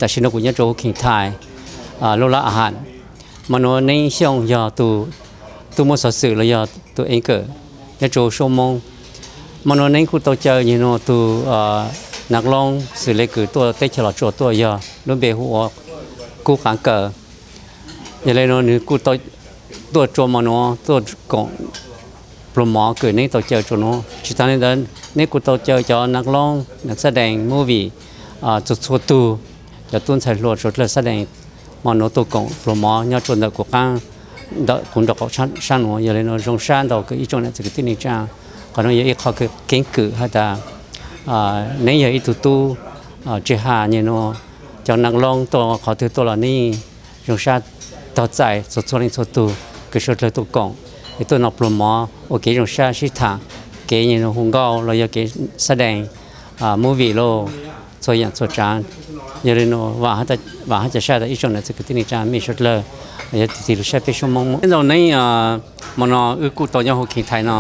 Tam sim no kuv nyob rau huv Kheev Thais, lub lab A Has. Hmo nuav Neeb Xyooj yog tus tub muab xov xwm los yog tus anchor nyob rau Suab Moob. Hmo nuav Neeb kuj tau caw nyem nuav tus nav loob xws le kws tuaj teb chaws Los Tsuas tuaj yog lub npe hu ua Kub Qav Kaws. Yog le nuav nwg kuj tau tuaj rua hmo nuav tuaj koom pluag mov kws Neeb tau caw rua nuav. Tsis taag le ntawd, Neeb kuj tau caw cov nav loob, nav xab dees, movie txhua txhua tug, cov tub ntxhais hluas suav dlawg xab dees, hmo nuav tuaj koom pluag mov nyob rua ntawm kuv qaab, ntawm kuv nraub qaum sab nuav. Yog le nuav zoo sab ntau kws ib tsoom nam txiv kwv tij neej tsaa, qhov nuav yog ib qho keeb kwm has tas Neeb yog ib tug tub tsis has nyem nuav cov nav loob tuaj qhov twg tuaj los Neeb zoo sab tog txais txhua txhua leej txhua tug kws suav dlawg tuaj koom, es tuaj noj pluag mov ua kev zoo sab sib tham kev nyem nuav hu nkauj los yog kev xab dees, movie lauj, txhua yaam txhua tsaav. Yog le nuav vaam hab ca sab tas ib tsoom nam txiv kwv tij neej tsaa mej suav dlawg, yog tig lug saib peb Suab Moob. Ib ntau Neeb, hmo no wb kuj tau nyob huv Kheev Thais no,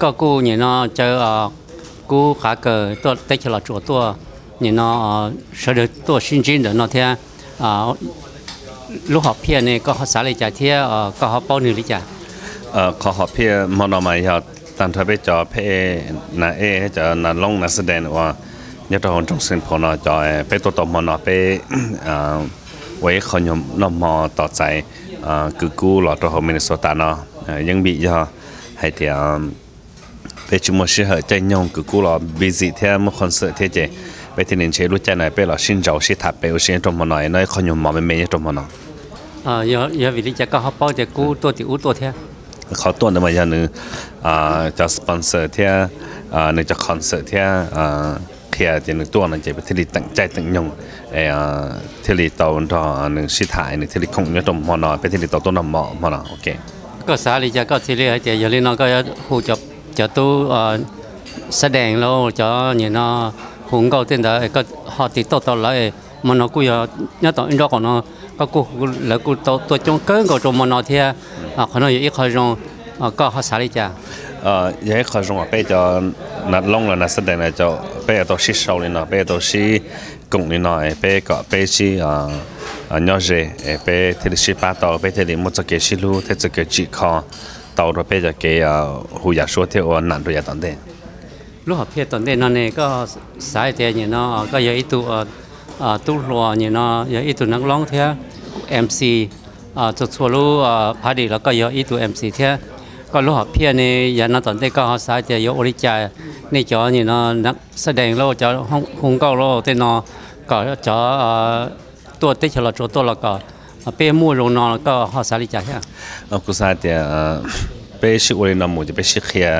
koj kuj nyem no caw Kub Qav Kaws tuaj teb chaws Los Tsuas tuaj, nyem no sawv dlawg tuaj sib ntsib ntawm no thiab. Lub hom phiaj ne koj ho xaav li cas thiab koj ho paub nwg li cas? Qhov hom phiaj hmo no mas yog taag nrho peb cov phej, nav ej, cov nav loob, nav xab dees uas nyob rau hauv nroog Saint Paul no cov peb tuaj tau hmo no peb ua ib qho nyuag noj hmo tos txais kws Kub los rau hauv Minnesota no. Yeej vim yog hais tias peb tsis muaj sij hawm caij nyoog kws Kub los busy thiab muaj concert thiab ces peb thiaj li ntshe lub caij no peb los sib ntsib sib tham pem ua si nyob rau hmo no es noj ib qho nyuag mov me me nyob rau hmo no. Yog vim li cas koj ho paub tias Kub tuaj tim ub tuaj thiab? Qhov tuaj ntawd mas yog nws cov sponsor thiab nws cov concert thiab qhia tias nws tuaj no ces peb thiaj li teem caij teem nyoog, thiaj li tau nrog nws sib tham, nws thiaj li khoom nyob rau hmo no, peb thiaj li tau tuaj noj mov hmo no. Koj xav li cas koj thiaj li hais tias yog li no koj yuav hu cov tub xab dees lauj, cov nyem no hu nkauj tej ntawd koj ho tiv tauj tau lawv? Hmo no kuj yog nyob tom ib nraub qaum no, koj kuj hu lawv kuj tau tuaj coob kawg nkaus rau hmo no thiab. Qhov no yog ib qho zoo, koj ho xav li cas? Yog ib qho zoo uas peb cov nav loob los nav xab dees no peb yuav tau sib sau li no, peb yuav tau sib koom li no es peb kom peb sib nyob ze es peb thiaj li sib pab tau, peb thiaj li muaj txoj kev sib hlub thiab txoj kev tsim kho tau rau peb cov kev hu yam suab thiab ua nam rau yav tom ntej. Lub hom phiaj tom ntej no ne koj xav hais tias nyem no koj yog ib tug tub hluas, nyem no yog ib tug nav loob thiab MC, txhua txhua lub party los koj yog ib tug MC thiab. Koj lub hom phiaj ne yav no tom ntej koj ho xav hais tias yuav ua li cas? Nej cov nyem no xab dees lauj, cov hu nkauj lauj tej no kom cov tuaj teb chaws Los Tsuas tuaj los kom peb muaj zoo no koj ho xav li cas thiab? Kuv xav hais tias peb sib ua li no mus ces peb sib qhia,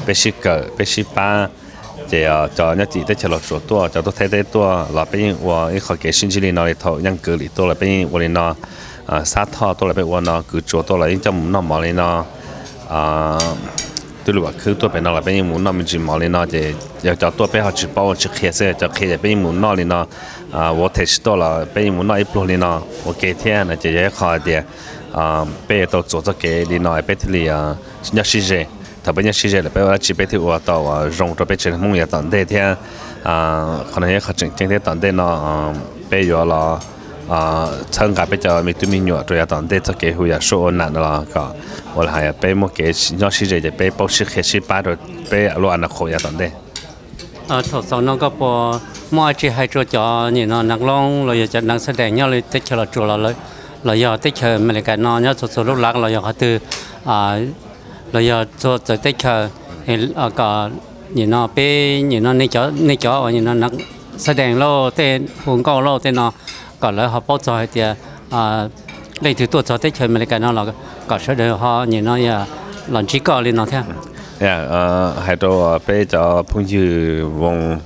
peb sib kawm, peb sib pab. Ces cov nyob tim teb chaws Los Tsuas tuaj, cov tuaj Thaib teb tuaj los peb yeej ua ib qho kev sib ntsib li no li thaum Yeej Kwv Lim tuaj los peb yeej ua li no, Xab Thoj tuaj los peb ua no, Kwv Tsuas tuaj los yeej coj mus noj mov li no, Tub Lwm Vam Khwb tuaj pem no los peb yeej mus noj me ntsis mov li no. Ces yog cov tuaj peb ho tsis paub tsis qhia xwb, yog cov qhia ces peb yeej mus noj li no, Voltage tuaj los peb yeej mus noj ib pluag li no ua ke thiab no. Ces yog ib qho hais tias peb yuav tau txuas txoj kev li no peb thiaj li nyob sib ze. Thaum peb nyob sib ze lawm peb ua dab tsi peb thiaj ua tau zoo rau peb tsev neeg Hmoob yav tom ntej thiab. Qhov no yog ib qho tseem ceeb thiab tom ntej no peb yuav los txhawb nqa peb cov me tub me nyuam rau yav tom ntej txoj kev hu yam suab ua nam no los kom ua li hais peb muaj kev nyob sib ze ces peb paub sib qhia sib pab rau peb lub a na qhov yav tom ntej. Thaum xaus no koj puas muaj dab tsi hais rau cov nyem no nav loob los yog cov nav xab dees nyob li teb chaws Los Tsuas los yog teb chaws Amelikas no nyob txhua txhua lub lav los yog qhov twg los yog txhua txawv teb chaws kom nyem no peb nyem no nej cov uas nyem no nav xab dees lauj, tej hu nkauj lauj tej no kom lawv ho paub txog hais tias leej twg tuaj txog teb chaws Amelikas no los kom sawv daws ho nyem no los ntsib koj li no thiab. Hais rau peb cov phooj ywg voos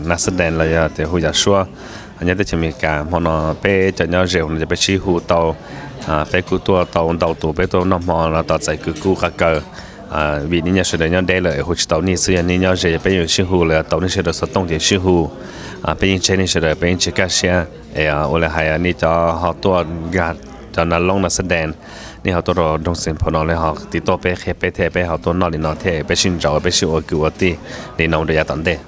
nav xab dees los yog tias hu yam suab nyob teb chaws Amelikas hmo no peb cov nyob ze no ces peb sib hu tau, peb kuj tuaj tau ntau tus, peb tuaj noj hmo no tos txais kws Kub Qav Kaws. Vim nej nyob sawv daws nyob deb lawm hu tsis tau nej xwb, yog nej nyob ze peb yeej sib hu los yog tau nej sawv daws xov tooj ces sib hu. Peb yeej tsheej nej sawv daws, peb yeej tsis kaj siab. Es ua li hais nej cov ho tuaj nkag cov nav loob nav xab dees, nej ho tuaj rau nroog Saint Paul no nej ho tiv tauj peb qhia peb thiab peb ho tuaj noj li no thiab peb sib ntsaum peb sib ua kwv ua tij li no rau yav tom ntej.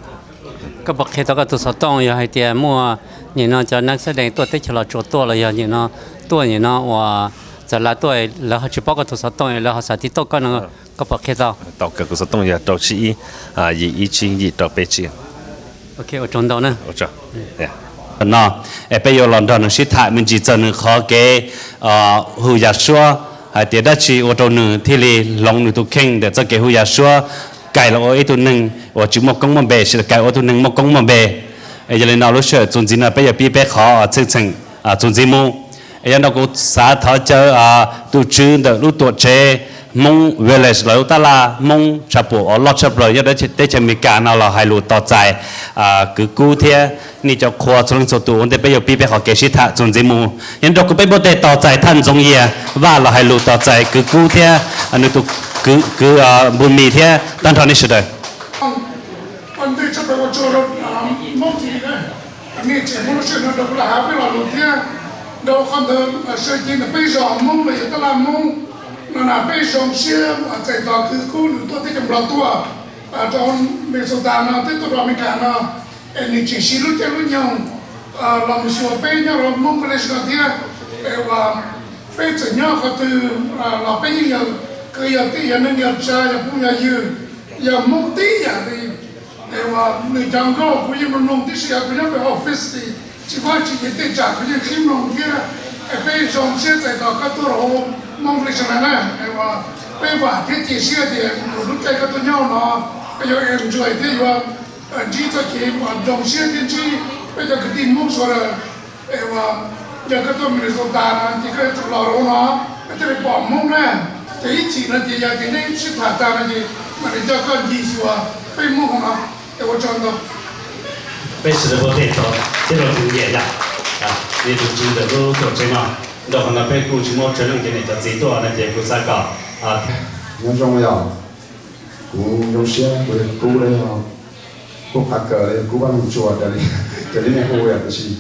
Koj puas qhia tau koj tus xov tooj yog hais tias muaj nim no cov nab xab dees tuaj teb chaws Los Tsuas tuaj los yog nim no tuaj nim no uas txawm lawv tuaj lawv ho tsis paub koj tus xov tooj lawv ho xav tiv tauj koj no, koj puas qhia tau? Tau, kuv xov tooj yog rau tsib ib, yim ib tsib yim rau peb tsib. No, es peb yuav los nrog nws sib tham me ntsis txog nws qhov kev hu yam suab hais tias dab tsi ua rau nws thiaj li hloov nws tus kheej ntawm txoj kev hu yam suab, kais los ua ib tug neeg uas tsis muaj koob muaj npe, sis kais ua tug neeg muaj koob muaj npe. Yog li no lub sij hawm txuas ntxiv no peb yuav pib peb qhov txheej txheem txuas ntxiv mus. Es yog no kuv xav thov caw tus tswv ntawm lub tuam tsev Hmoob Village los lub tab laj Hmoob tshaj plaws uas loj tshaj plaws nyob teb chaws Amelikas no los hais lus tos txais kwv Kub thiab nej cov qhua txhua leej txhua tus ua ntej peb yuav pib peb qhov kev sib tham txuas ntxiv mus. Yog nrog kuv peb npuaj tes tos txais Thaj Ntxoov Yias Vaj los hais lus tos txais kwv Kub thiab nws tus kwv Npus Mis thiab tag nrho nej sawv daws. Nej tseem muaj lub sij hawm no rau kuv los hav peb lo lus thiab rau qhov ntawd sawv cev ntawm peb zos Hmoob los yog tab laj Hmoob no na peb zoo siab txais tos kwv Kub nws tuaj teb chaws Nplog tuaj rau Minnesota no twb tuaj rau Amelikas no es nws tseem siv lub caij lub nyoog los mus xyuas peb nyob rau Hmoob Village no thiab. Es uas peb txawm nyob qhov twg los peb yeej yog kwv yog tij yog neej yog tsa yog phooj yog ywg yog Hmoob tib yam li. Es uas nws cov nkauj kuv yeej mloog mloog tib si, kuv nyob pem office tsis muaj tsis ces tej tsam kuv yeej qhib mloog thiab. Es peb zoo siab txais tos koj tuaj rau Hmoob Village na. Es uas peb vam thiab cia siab tias lub caij koj tuaj nyob no peb yuav enjoy thiab yuav ntsib txoj kev uas zoo siab thiab ntsib peb cov kwv tij Hmoob sawv daws. Es uas yog koj tuaj Minnesota no ces koj yuav tsum los rau no, koj thiaj li pom Hmoob na. Ces ib chim no ces yog tias nej sib tham tag no ces mam li coj koj ncig xyuas peb Hmoob hauv no. Es ua tsaug ntau. Peb sawv daws npuaj tes tos thiab rau tus nyiam yom, nej tus tswv ntawm lub tuam tsev no, nrog qhov no peb kuj tsis muaj tsawg leej ces niam cov txiv tuaj no ces kuv xav kom nyob zoo yom. Kuv zoo siab kuv yog Kub los yog Kub Qhav Kawm los yog Kub Vaj Loog Tsuas raws li nej hu yom, tiam sis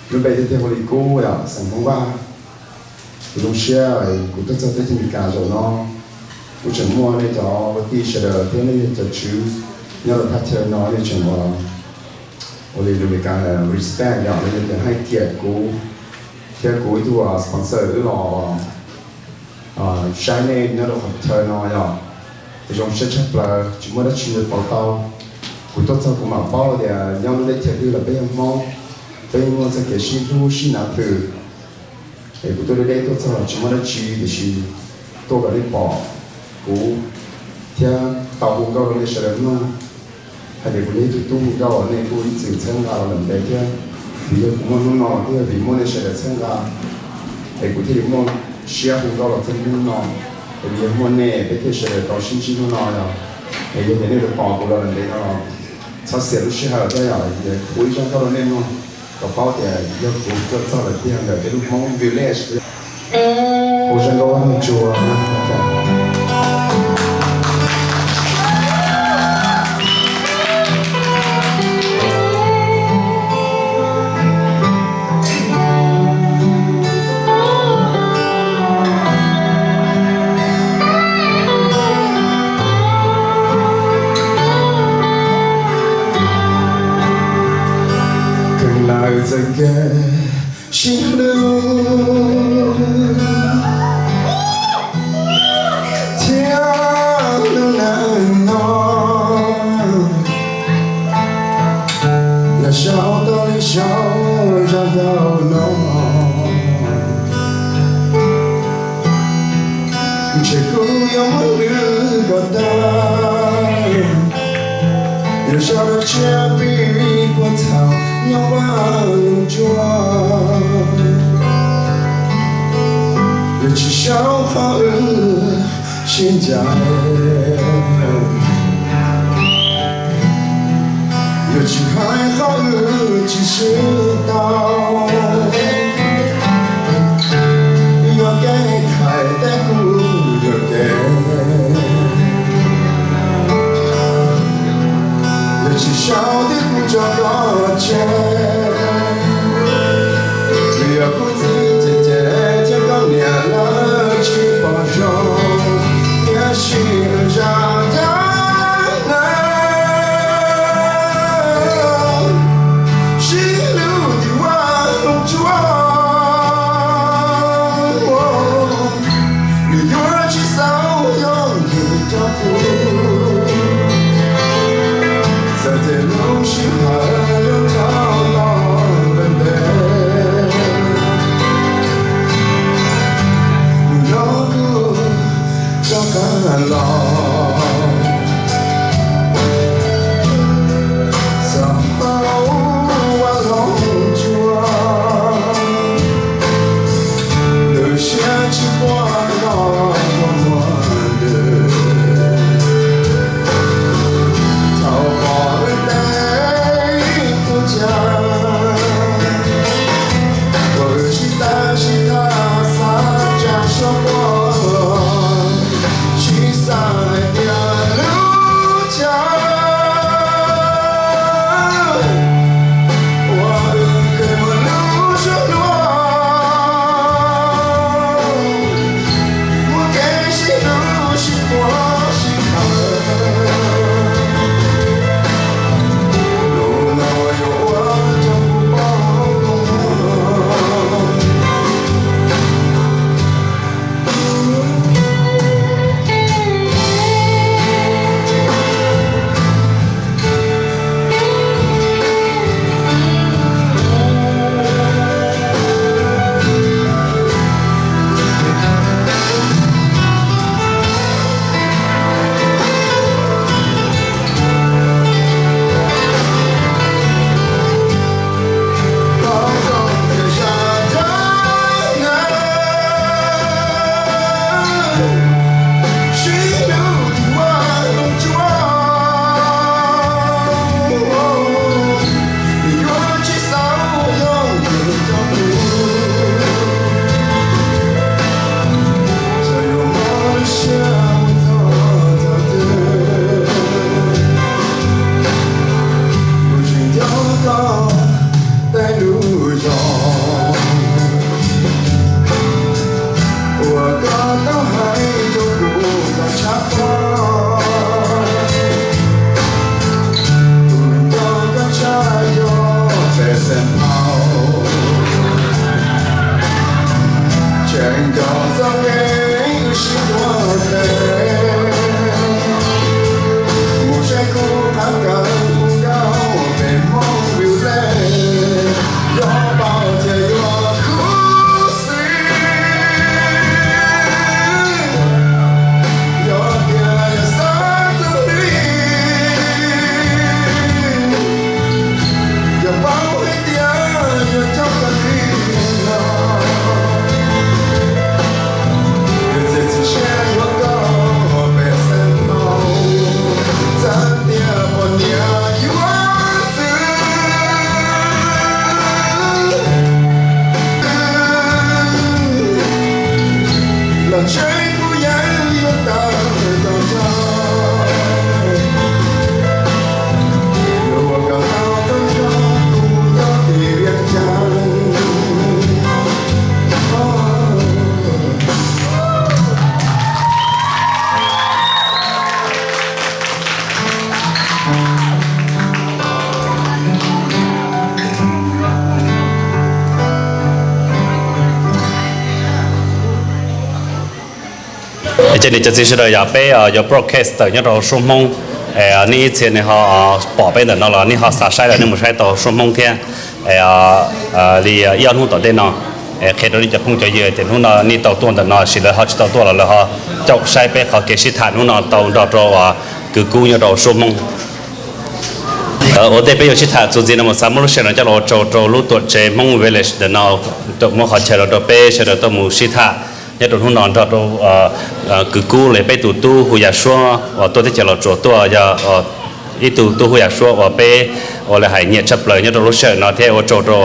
lub npe thiaj hu li Kub yom, xeem Hmoob Vaj. Kuv zoo siab kuv tuaj txog teb chaws Amelikas zaum no, kuv tseem muaj nej cov ua tij sawv daws thiab nej cov tswv nyob rau thaj chaw no, nej tseem ua ua li lus Amelikas respect yom, los yog tias hais kiam kuv thiab kuv ib tug sponsor wb los saib nej nyob rau qhov chaw no yom. Zoo siab tshaj plaws tsis muaj dab tsi pauv tau. Kuv tuaj txog kuv mam paub tias nyob lub teb chaws twg los peb yog Hmoob, peb yeej muaj txoj kev sib hlub sib nav plhws. Es kuv tuaj deb deb tuaj txog los tsis muaj dab tsi, tiam sis tuaj kom nej pom kuv thiab tau hu nkauj rau nej sawv daws mloog hais tias kuv yog ib tug tub hu nkauj, nej kuj ib txwm txhawb nqa los lawm ntev thiab. Vim yog kuv muaj hnub no thiab vim muaj nej sawv daws txhawb nqa es kuv thiaj li muaj siab hu nkauj los txog hnub no. Es vim yog muaj nej peb thiaj sawv daws tau sib ntsib hnub no yom. Es yog tias nej los pom kuv los lawm ntev no los txhob xiam lub sij hawm thiab yom, hu ib zaj nkauj rau nej mloog kom paub tias yog kuv tuaj txog lawm tiag ntawm peb lub Hmoob Village. Hu zaj nkauj Vaj Loog Tsuas. Kheev lawv txoj kev sib hlub thiab lub neej no, yog sau tau li sau zaj nkauj no, ntshe kuv yuav muab lwm kom tag. Yog sau rau tsiab pib puag thaum nyob Vaj Loog Tsuas, yog tsis sau qhov wb sib ncaim, yog tsis hais qhov wb tsis sib tau, yuav kev hais teb kuj yuav kev, yog tsis sau twb kuv tso koj tseg. Vim yog kuv txiv ces ces thiab koj niam lawv tsis pom zoo, tiam sis zaj nkauj no Ces niam cov txiv sawv daws, yog peb yuav broadcast tawm nyob rau hauv suab Hmoob, nej ib txhia nej ho pom peb ntawm no los nej ho xav saib los nej mus saib tau hauv suab Hmoob thiab. Li ib ob hnub tom ntej no, qhia rau nej cov phooj cov ywg tias hnub no nej tau tuaj ntawm no, sis lawv ho tsis tau tuaj los lawv ho caum saib peb qhov kev sib tham hnub no tau nrog rau kwv Kub nyob rau hauv suab Hmoob. Ua ntej peb yuav sib tham txuas ntxiv no mus xav muab lub sij hawm no coj los ua tsaug rau lub tuam tsev Hmoob Village ntawm no, muab qhov chaw los rau peb sawv daws tuaj mus sib tham nyob rau hnub no nrog rau kwv Kub los peb tus tub hu Yaj Suab uas tuaj teb chaws Los Tsuas tuaj, yog ib tug tub hu Yaj Suab uas peb ua li hais nyiam tshaj plaws nyob rau lub sij hawm no thiab ua tsaug rau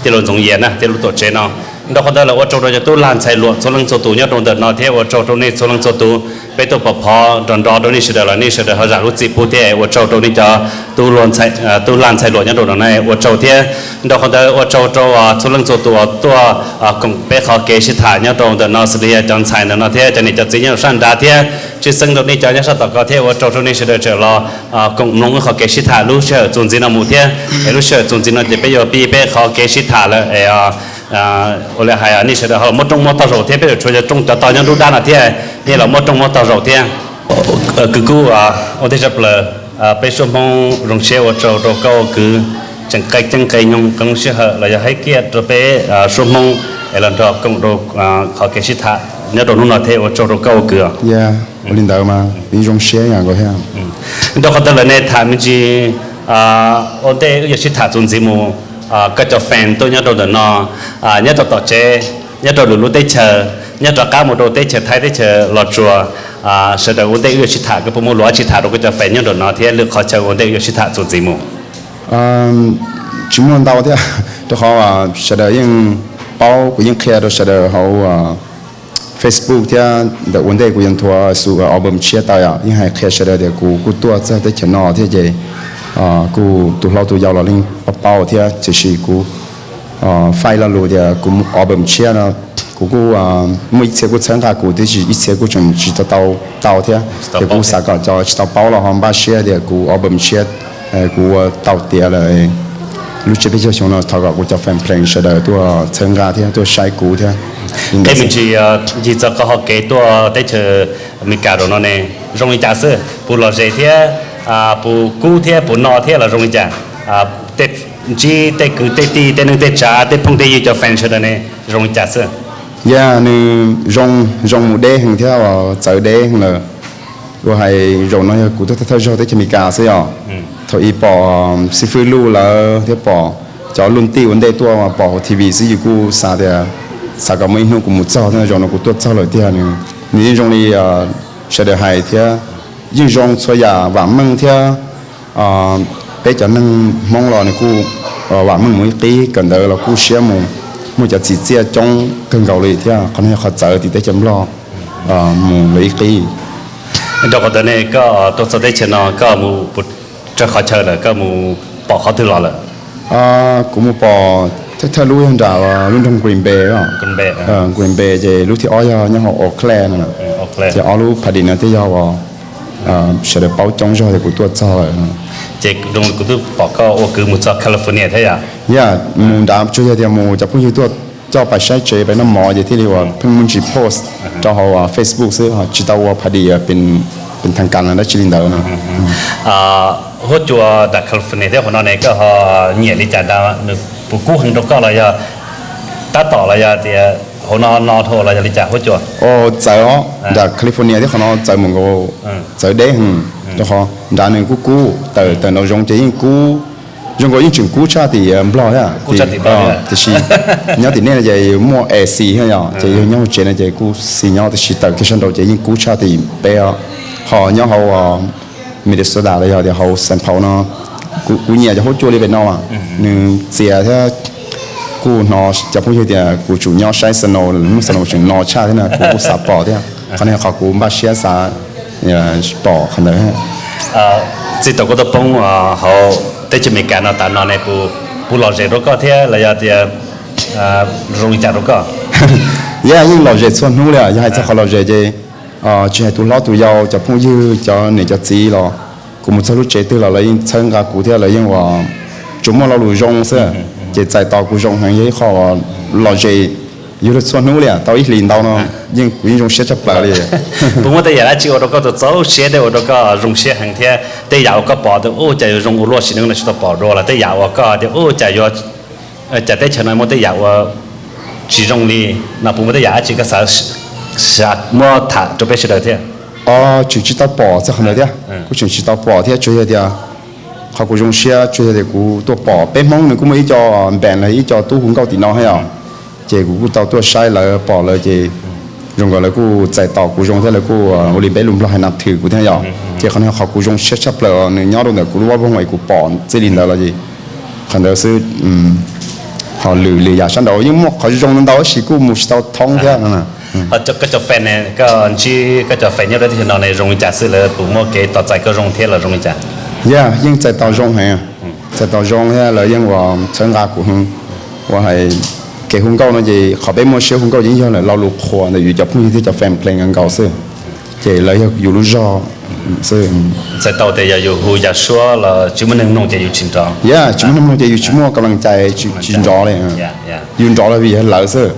tij laug Ntxoov Yias na thiab lub tuam tsev no. Nrog qhov ntawd los ua tsaug rau cov tub lag ntxhais luam txhua leej txhua tus nyob rau ntawm no thiab ua tsaug rau nej txhua leej txhua tus. Peb tuaj pov phov nrov nrov rau nej sawv daws los nej sawv daws ho zam lub txim pub thiab ua tsaug rau nej cov tub lag ntxhais luam nyob rau ntawm no ua tsaug thiab. Nrog qhov ntawd ua tsaug rau txhua leej txhua tus uas tuaj koom peb qhov kev sib tham nyob rau ntawm no xws li cov ntxhais ntawm no thiab cov niam cov txiv nyob rau sab nrad thiab tshwj xeeb rau nej cov nyob sab tom ko thiab ua tsaug rau nej sawv daws tseem los koom mloog wb qhov kev sib tham lub sij hawm txuas ntxiv no mus thiab. Es lub sij hawm txuas ntxiv no ces peb yuav pib peb qhov kev sib tham lawm es ua li hais nej sawv daws ho los muab rooj muab tog zaum thiab peb yuav tshuav cov rooj cov tog nyob nruab dab no thiab, nej los muab rooj muab tog zaum thiab. Kwv Kub, ua ntej tshaj plaws peb suab Hmoob zoo siab ua tsaug rau koj ua kwv tseem qee ceeb qee nyoog qee lub sij hawm los yog haib kiaj rau peb suab Hmoob es los nrog koom rau qhov kev sib tham nyob rau hnub no thiab ua tsaug rau koj ua kwv. Ua li ntawd mas yeej zoo siab ib yam nkaus thiab. Nrog qhov ntawd lawm nej tham me ntsis ua ntej wb yuav sib tham txuas ntxiv mus, koj cov fan tuaj nyob rau ntawm no, nyob rau tom tsev, nyob rau lwm lub teb chaws, nyob rov qab mus rau teb chaws Thaib teb chaws Los Tsuas, sawv daws ua ntej wb yuav sib tham koj puas muaj lus dab tsi tham rau koj cov fan nyob rau no thiab lwm qhov chaw ua ntej wb yuav sib tham txuas ntxiv mus? Tsis muaj ntau thiab, rau qhov sawv daws yeej paub, kuv yeej qhia rau sawv daws hauv Facebook thiab ntawm ua ntej kuv yuav nthuav xu album tshiab tawm, yeej hais qhia sawv daws tias kuv kuj tuaj txog teb chaws no thiab ces kuj tus hlob tus yau los yeej paub paub thiab, tiam sis kuv faib lo lus tias kuv album tshiab no, kuv kuj muaj ib txhia kuj txhawb nqa kuv tiam sis ib txhia kuj tseem tsis tau tau thiab. Ces kuv xav kom cov tsis tau paub los ho npaj siab tias kuv album tshiab, kuv ua tau tiav lawm lub tsiab peb caug xyoo no thov kom kuv cov fan plees sawv daws tuaj txhawb nqa thiab tuaj saib kuv thiab. Qhia me ntsis ncig txog koj hauv kev tuaj teb chaws Amelikas rau no ne, zoo li cas xwb, puas lom zem thiab, puas kub thiab puas no thiab los zoo li cas? Tej ntsib tej kwv tej tij tej neej tej tsav tej phooj tej ywg cov fan sawv daws ne, zoo li cas xwb? Yog nws zoo, zoo mus deb heev thiab txawv deb heev lawm. Ua hais zaum no yog kuv tuaj thawj zaug teb chaws Amelikas xwb yom. Thaum ub pom xib fwb Luj lawv thiab pom cov luj tij ua ntej tuaj pom hauv T V xwb yus kuj xav tias xav kom muaj ib hnub kuv mus txog thiab, zaum no kuv tuaj txog lawm tiag. Nws yeej zoo li sawv daws hais thiab, yeej zoo txhua yam vam meej thiab. Peb cov neeg Hmoob los nws kuj vam meej mus ib qib, kawm ntawv los kuj siab mus, muaj cov txiv txiaj coob kawg nkaus li thiab. Qhov no yog qhov txawv tim teb chaws Nplog mus lawm ib qib. Rau qhov ntawd ne koj tuaj txog teb chaws no koj mus puas tsawg qhov chaw lawm, koj mus pom qhov twg los lawm? Kuv mus pom thawj thawj lub yog nram lub nroog Green Bay, Green Bay ces lub thib ob yog nyob hauv Oakland no. Ces ob lub Pasadena no thiaj yog uas sawv daws paub coob zog tias kuv tuaj txog lawm. Ces kuv twb pom koj ua kwv mus txog California thiab yom? Yog mus nrad tsuas yog tias mus cov phooj ywg tuaj coj pais saib tsev pais noj mov ces thiaj li uas pheej muaj ntsis post rau hauv Facebook xwb, tsis tau ua party pes thaj kas los dab tsi li ntawd no. Huab cua nram California thiab hauv no ne koj ho nyiam li cas, nws puas kub heev rau koj los yog tab tom los yog tias hauv no no dhau los yog li cas huab cua? Txawv os, nram California thiab qhov no txawv mus nkaus, txawv deb heev, rau qhov nrad nws kuj kub, tawm tawm nraum zoov ces yeej kub, zoo nkaus yeej tseem kub tshaj tim Nplog thiab. Tiam sis nyob tim nej no ces muaj A C thiab yom, ces yog nyob hauv tsev no ces kuj xis nyob, tiam sis tawm kiag sab nraud ces yeej kub tshaj tim peb os. Ho nyob hauv Minnesota los yog tias hauv Saint Paul no, kuv nyiam cov huab cua li pem no, nws txias thiab kuj hnov cov phooj ywg tias kuv tsum nyob saib snow, muaj snow tseem no tshaj thiab na, kuv kuj xav pom thiab. Qhov no yog qhov kuv npaj siab xav pom qhov ntawd. Txij thaum koj tuaj poob hauv teb chaws Amelikas no tas no ne, puas lom zem rau koj thiab los yog tias zoo li cas rau koj? Yog yeej lom zem txhua hnub li, yog hais txog qhov lom zem ces tsis hais tus hlob tus yau, cov phooj ywg, cov niam cov txiv los kuv mus txog lub tsev twg los lawv yeej txhawb nqa kuv thiab lawv yeej uas tsuas muaj lo lus zoo xwb. Ces txais tos kuv zoo heev yog ib qho uas lom zem Yug txhua hnub li, tau ib hlis ntau no, yeej kuv yeej zoo siab tshaj plaws li. Puas muaj tej yam dab tsi ua rau koj txaus siab thiab ua rau koj zoo siab heev thiab tej yam uas koj pom tias ua cas yuav zoo ua luaj sim neej no tsis tau pom dua los tej yam uas koj tias ua cas yuav, cas teb chaws no muaj tej yam uas tsis zoo li no, puas muaj tej yam dab tsi koj xav muab tham rau peb sawv daws thiab? Tseem tsis tau pom txog qhov ntawd thiab, kuv tseem tsis tau pom thiab, tsuas yog tias qhov kuv zoo siab tsuas yog tias kuv tuaj pom peb Hmoob nws kuj muaj ib co npees los ib co tub hu nkauj tim no thiab yom. Ces kuv kuj tau tuaj saib lawv pom lawv ces zoo nkaus lawv kuj txais tos kuv zoo thiab lawv kuj ua li peb lus Nplog hais nam thwm kuv thiab yom. Ces qhov no qhov kuv zoo siab tshaj plaws nws nyob rau ntawm kuv lub vaj loog es kuv pom txij li ntawd los es qhov ntawd xwb. Ho lwm lwm yam sab nraud yeej muaj qhov zoo ntau tab sis kuj mus tsis tau thoob thiab no. Koj cov fan ne, koj ntsib koj cov fan nyob rau teb chaws no ne zoo li cas xwb, lawv puas muaj kev tos txais koj zoo thiab los zoo li cas? Yog yeej txais tos zoo heev, txais tos zoo thiab lawv yeej ua txhawb nqa kuv heev. Ua hais kev hu nkauj no ces qhov peb muaj siab hu nkauj ces yog lawm lo lus qhuas ntawm yus cov phooj ywg thiab cov fan plees nkaus xwb, ces lawv yog yus lub zog xwb. Txhais tau tias yog yus hu yam suab los tsis muaj neeg mloog ces yus tsis nrov. Yog tsis muaj neeg mloog ces yus tsis muaj kas lees cai, tsis nrov li. Yus nrov los vim yog lawv xwb.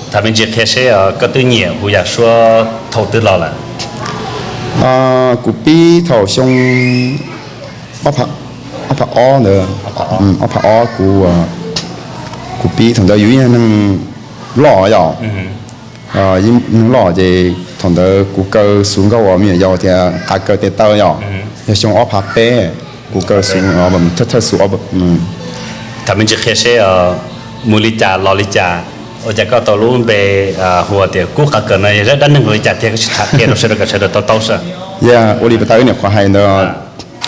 Tham me ntsis qhia seb koj twb nyiam hu yam suab thaum twg los lawm? Kuv pib thaum xyoo ob phav ob ntawd, ob phav ob kuv, kuv pib thaum ntawd yus yog neeg loj yom. Neeg loj ces thaum ntawd kuv kaw xuv nkauj uas me nyuam yaus tias qav kaw tes taw yom, yog xyoo ob phav peb, kuv kaw xuv thawj thawj xuv. Tham me ntsis qhia seb mus li cas los li cas, ua cas koj tau lub npe hu tias Kub Qav Kaws no, yog dab neeg li cas tiag, koj sim tham qhia rau sawv daws kom sawv daws tau taub sab. Yog ua li pas tau ib niam qhuav hais ntawd,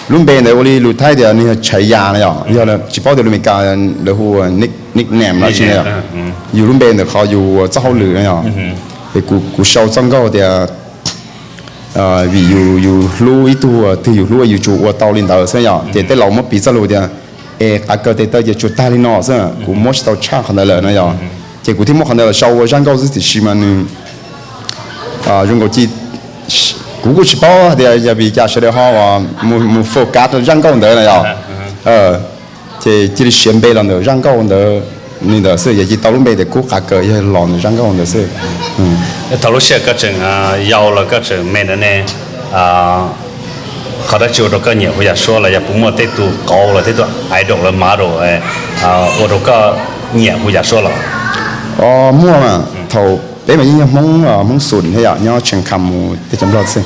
lub npe ntawd ua li lus Thaib tias nws yog tshais yas na yom, yog tsis paub tias lus Amelikas lawv hu nickname los tsis ne yom. Yus lub npe ntawm qhov yus txoj hauj lwm na yom. Es kuv sau txoj nkauj tias vim yus, yus hlub ib tug twg yus hlub yus tsuas ua tau li ntawd xwb yom. Ces tej laus muab piv txoj lus tias es qav kaws tes taw ces tsuas tag li no xwb, kuv muab tsis tau tshaj qhov ntawd lawm no yom. Ces kuv thiaj muab qhov ntawd los sau ua zaj nkauj xwb tiam sis mas nws zoo nkaus ci, kuv kuj tsis paub tias yog vim cas sawv daws ho mus focus zaj nkauj ntawd na yom. Ces cia li siav npe los ntawm zaj nkauj ntawd li ntawd xwb, yog cia tau lub npe tias Kub Qav Kaws yog los ntawm zaj nkauj ntawd xwb. Thaum lub sij hawm koj tseem yau los koj tseem me ntawd ne, qhov dab tsi ua rau koj nyiam hu yam suab los yog puas muaj tej tus qauv los tej tus idol los model ua rau koj nyiam hu yam suab los? Muaj mas, thaum peb mas yeej yog Hmoob, Hmoob Xum thiab yom, nyob Tsheej Kham mus teb chaws Nplog xwb.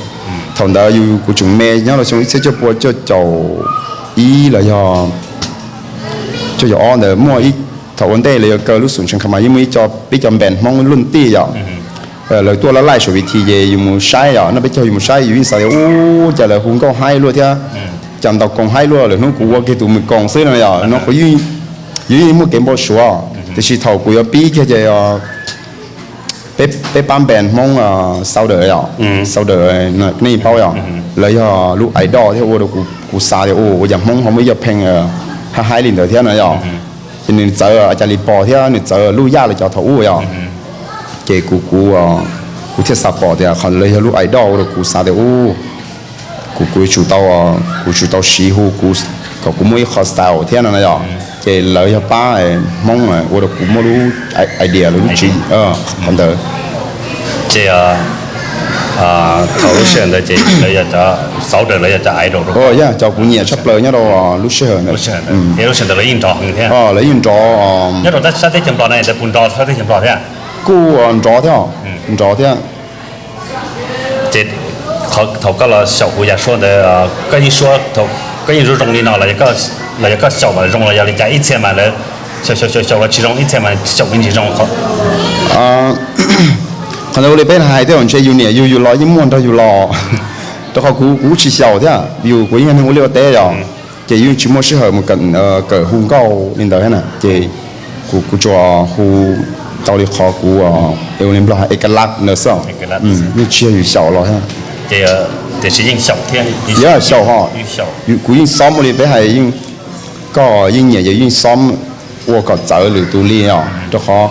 Thaum ntawd yus kuv tseem me nyob rau xyoo ib txhiab cuaj pua cuaj caum ib los yog cuaj caum ob ntawd muaj ib, thaum ua ntej lawv yuav kaw lub Xum Tsheej Kham mas yeej muaj ib co, peb cov npees Hmoob luj tij yom. Lawv tuaj laj laij saum vis thi ces yus mus saib yom, noj peb caug yus mus saib yus yeej xav tias ua cas lawv hu nkauj haib luaj thiab, cas ntaus koos haib luaj, lwm hnub kuv ua kiag tus mws koos xwb no yom, no qhov yus yeej muaj kev npau suav. Tiam sis thaum kuv yuav pib kiag ces peb pab npees Hmoob Southern yom, Southern nej paub yom, lawv yog lub idol thiab ua rau kuv xav tias ua cas Hmoob ho muaj ib co pheej haib haib li ntawd thiab no yom. Ces nws txawv Cas Lis Pos thiab nws txawv Luj Yaj lawv cov thaum ub yom. Ces kuv, kuv, kuv thiaj xav pom tias qhov lawv yog lub idol ua rau kuv xav tias u, kuv, kuv yuav tsum tau, kuv tsum tau siv hu kuv, kom kuv muaj ib qho style thiab no na yom. Ces lawv yog pab Hmoob ua rau kuv muaj lub idea lub tswv qhov ntawd. Ces thaum lub sij hawm ntawd ces lawv yog cov Southern, lawv yog cov idol rau, yog cov kuv nyiam tshaj plaws nyob rau lub sij hawm ntawd. Lub sij hawm ntawd lawv yeej nrov heev thiab. Lawv yeej nrov. Nyob rau sab teb chaws Nplog no lawv puas nrov sab teb chaws Nplog thiab? Kuj nrov thiab, nrov thiab. Ces thaum koj los xyaum kuv yam suab ntawd, koj yeej suab, koj yeej zoo zoo li no los yog koj xyaum mas zoo los yog li cas? Ib txhia mas lawv xyaum xyaum xyaum los tsis zoo, ib txhia mas xyaum me ntsis zoo. Qhov ntawd ua li peb hais thiab, ntshe yus niam yug yus los yeej muaj nrog yus los, rau qhov kuv, kuv tsis xyaum thiab, yus kuv yeej yog neeg ua liaj ua teb yom. Ces yus tsis muaj sij hawm mus kawm hu nkauj li ntawd thiab na, ces kuv, kuv tsuas hu tau li qhov kuv, ua li Nplog hais ekalat ntawd xwb. Yeej tsis yog yus xyaum los thiab. Yog xyaum ho, kuv yeej xob ua li peb hais yeej, koj yeej nyiam ces yeej xob ua kom txawv lwm tus li os, rau qhov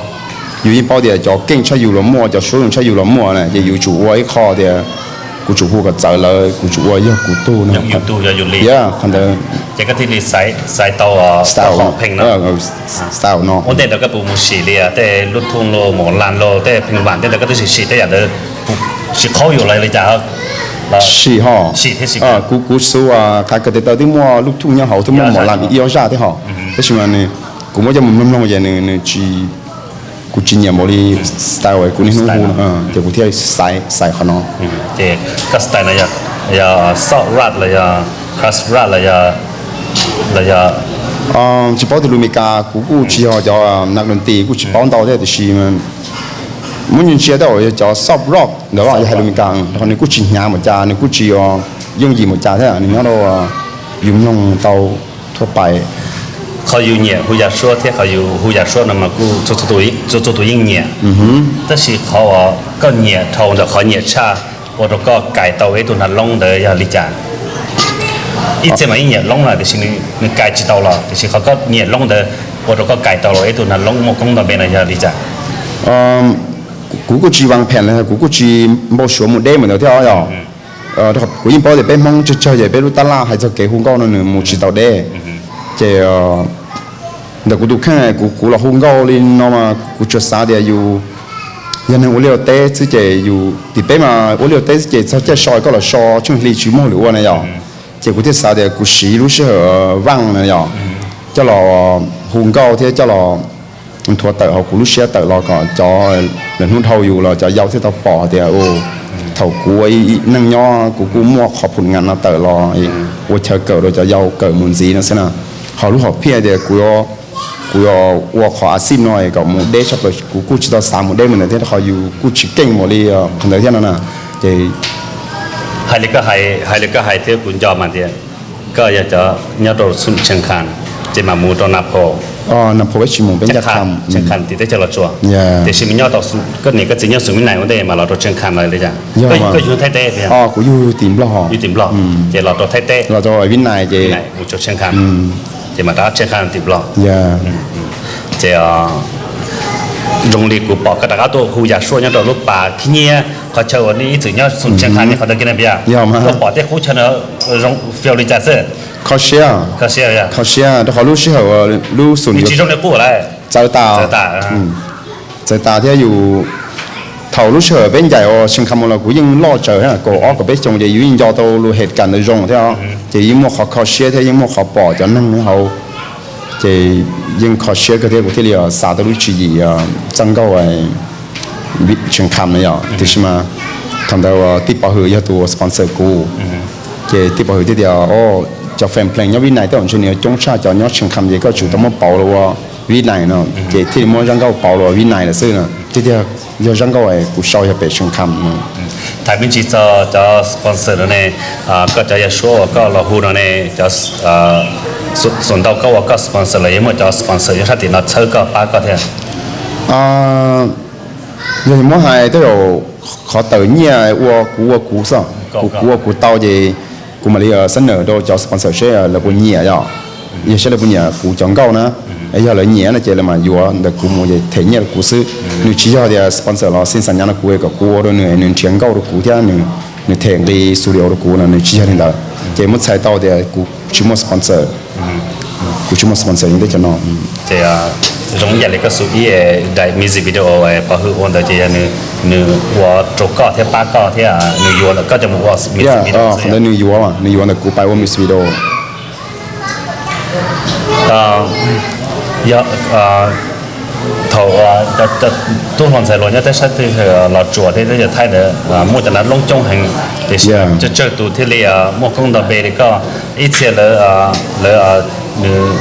yus yeej paub tias cov keej tshaj yus los muaj, cov suab zoo tshaj yus los muaj na, ces yus tsum ua ib qho tias Kuv tsum hu kom txawv lawv, kuv tsum ua yog kuv tug no. Yog qhov ntawd, ces koj thiaj li xaiv tau style no. Ua ntej ntawd koj puas mus sim li tej lub thooj los mus las los tej pheej vam tej ntawd koj twb sim sim tej yam ntawd, sim qhaub yus los li cas? Sim ho. Kuv kuv xub qhov kawg tes taw twb muaj lub thooj nyob hauv, twb muaj mos las ib ob zaj thiab ho. Tab sis mas kuv muab coj mus mloog mloog ces nws, kuv tsis nyiam npaum li style kuv niaj hnub hu no, ces kuv thiaj xaiv xaiv qhov no. Koj style no yog soft rap los yog crust rap los yog? Tsis paub tias lus Amelikas, kuv kuj tsis yog cov nas doos tis kuj tsis paub ntau thiab tiam sis muab ntsia tej zaum yog cov soft rock ntawd yog hais lus Amelikas, qhov nws kuj tsis hnyav npaum cas, nws kuj tsis yooj yim npaum cas thiab, nws nyob rau yus mloog tau thuab pais. Qhov yus nyiam hu yam suab thiab qhov yus hu yam suab no mas kuj txhua txhua tus yeej nyiam. Tab sis qhov uas koj nyiam dhau ntawm qhov nyiam tshaj ua rau koj kais tau ib tug nas loob ntawd yog li cas? Ib txhia mas yeej nyiam loob lawm tiam sis nws kais tsis tau los, tiam sis qhov koj nyiam loob ntawd ua rau koj kais tau los ib tug nas loob muaj koob nto npe no yog li cas? Kuv kuj tsis vas phem li, kuv kuj tsis npau suav mus deb mus ntawd thiab yog. Kuv yeej paub tias peb Hmoob tsawg tsawg ces peb lub tab laj hais txog kev hu nkauj no nws mus tsis tau deb. Ces ntawm kuv tus kheej kuv kuv los hu nkauj li no mas kuv tsuas xav tias yus yog neeg ua liaj ua teb xwb ces yus tim peb mas ua liaj ua teb xwb ces txog caij so koj los so tsheej hli tsis muaj hauj lwm ua na yom. Ces kuv thiaj xav tias kuv siv lub sij hawm vaj na yom, coj los hu nkauj thiab coj los nthuav tawm hauv kuv lub siab tawm los kom cov lawm hnub dhau yus los cov yau thiaj tau pom tias thaum kuv ua neej nyob kuv kuj muaj qhov phum nas no tawm los ua chaw kawm rau cov yau kawm mus ntxiv no xwb na. Ho lub hom phiaj tias kuv yuav ua qhov a xij no kom mus deb tshaj plaws, kuv kuj tsis tau xav mus deb mus ntawd thiab, qhov yus kuj tsis keej npaum li qhov ntawd thiab no na. Ces hais li koj hais thiab kuv nco mas tias koj yog cov nyob rau xum Tsheej Kham ces mam mus rau Nas Phoo. Nas Phoo peb tsis mus, peb ncaj Kham, Tsheej Kham tim teb chaws Los Tsuas. Tiam sis mas nyob tau, koj niam koj txiv nyob xum Vib Nais ua ntej mas los rau Tsheej Kham los li cas? Koj yug Thaib teb, kuv yug tim Nplog, yug tim Nplog, ces los rau Thaib teb, los rau Vib Nais ces mus rau Tsheej Kham, ces mam rov qab Tsheej Kham tim Nplog. Ces zoo li kuv pom koj rov qab tuaj hu yam suab nyob rau lub pas khib nyiab qhov chaw uas nej ib txwm nyob xum Tsheej Kham ni qhov ntawd kiag na, tuaj pom tej qub chaw no zoo fiaus li cas xwb. Kho siab, kho siab rau qhov lub sij hawm lub xum tsis zoo li qub lawm, txawv tas, txawv tas thiab yus thaum lub sij hawm peb ncaim uas Tsheej Kham mus los kuv yeej loj tsawv, kaum ob kaum peb xyoos ces yus yeej nco tau lub het kam ntawd zoo thiab, ces yeej muaj qhov kho siab thiab yeej muaj qhov pom cov neeg hauv, ces yeej kho siab kawg thiab kuv thiaj li xav tau lub tswv yim txoj nkauj Tsheej Kham na yom. Tiam sis mas thaum ntawd tij Pov Hwm yog tus sponsor kuv, ces tij Pov Hwm thiaj tias cov fan plees nyob Vib Nais tej zaum ntshe nws yuav coob tshaj cov nyob Tsheej Kham ces koj tsum tau muab pauv los ua Vib Nais no, ces thiaj li muab zaj nkauj pauv los ua Vib Nais lawm xwb na. Tiag tiag yog zaj nkauj kuv sau yog pem Tsheej Kham no. Tham me ntsis txog cov sponsor no ne, koj cov yam suab uas koj los hu no ne, cov xum ntau koj ua koj sponsor los yog muaj cov sponsor nyob sab tim no txhawb koj pab koj thiab? Yog muab hais tej zaum qhov tawm nyiaj ua kuv ua kuv xwb, kuv ua kuv tau ces kuv mam li xab nawm rau cov sponsor seb lawv puas nyiam yom. Yog seb lawv puas nyiam kuv cov nkauj na, yog lawv nyiam no ces lawv mam yuav ntawm kuv mus ces them nyiaj rau kuv xwb. Nws tsis yog tias sponsor los xij xam nyas no kuv kom kuv ua rau nws, nws nrhiav nkauj rau kuv thiab nws them nqi studio rau kuv no, nws tsis yog li ntawd. Ces muab txhais tau tias kuv tsis muaj sponsor, kuv tsis muaj sponsor yeej teb chaws no. Ces zoo ib yam li koj xu ib daim music video Pov Hwm ua ntawd ces yog nws ua rau koj thiab pab koj thiab nws yuav ntawm koj coj mus ua music video. Qhov ntawd nws yuav, nws yuav ntawm kuv pais ua music video. Yog thaum tub hluas ntxhais hluas nyob teb sab twg Los Tsuas thiab teb chaws Thaib ntawd muaj cov nav loob coob heev, tiam sis tsawg tsawg tus thiaj li muaj koob nto npe li koj. Ib txhia lawv, lawv nws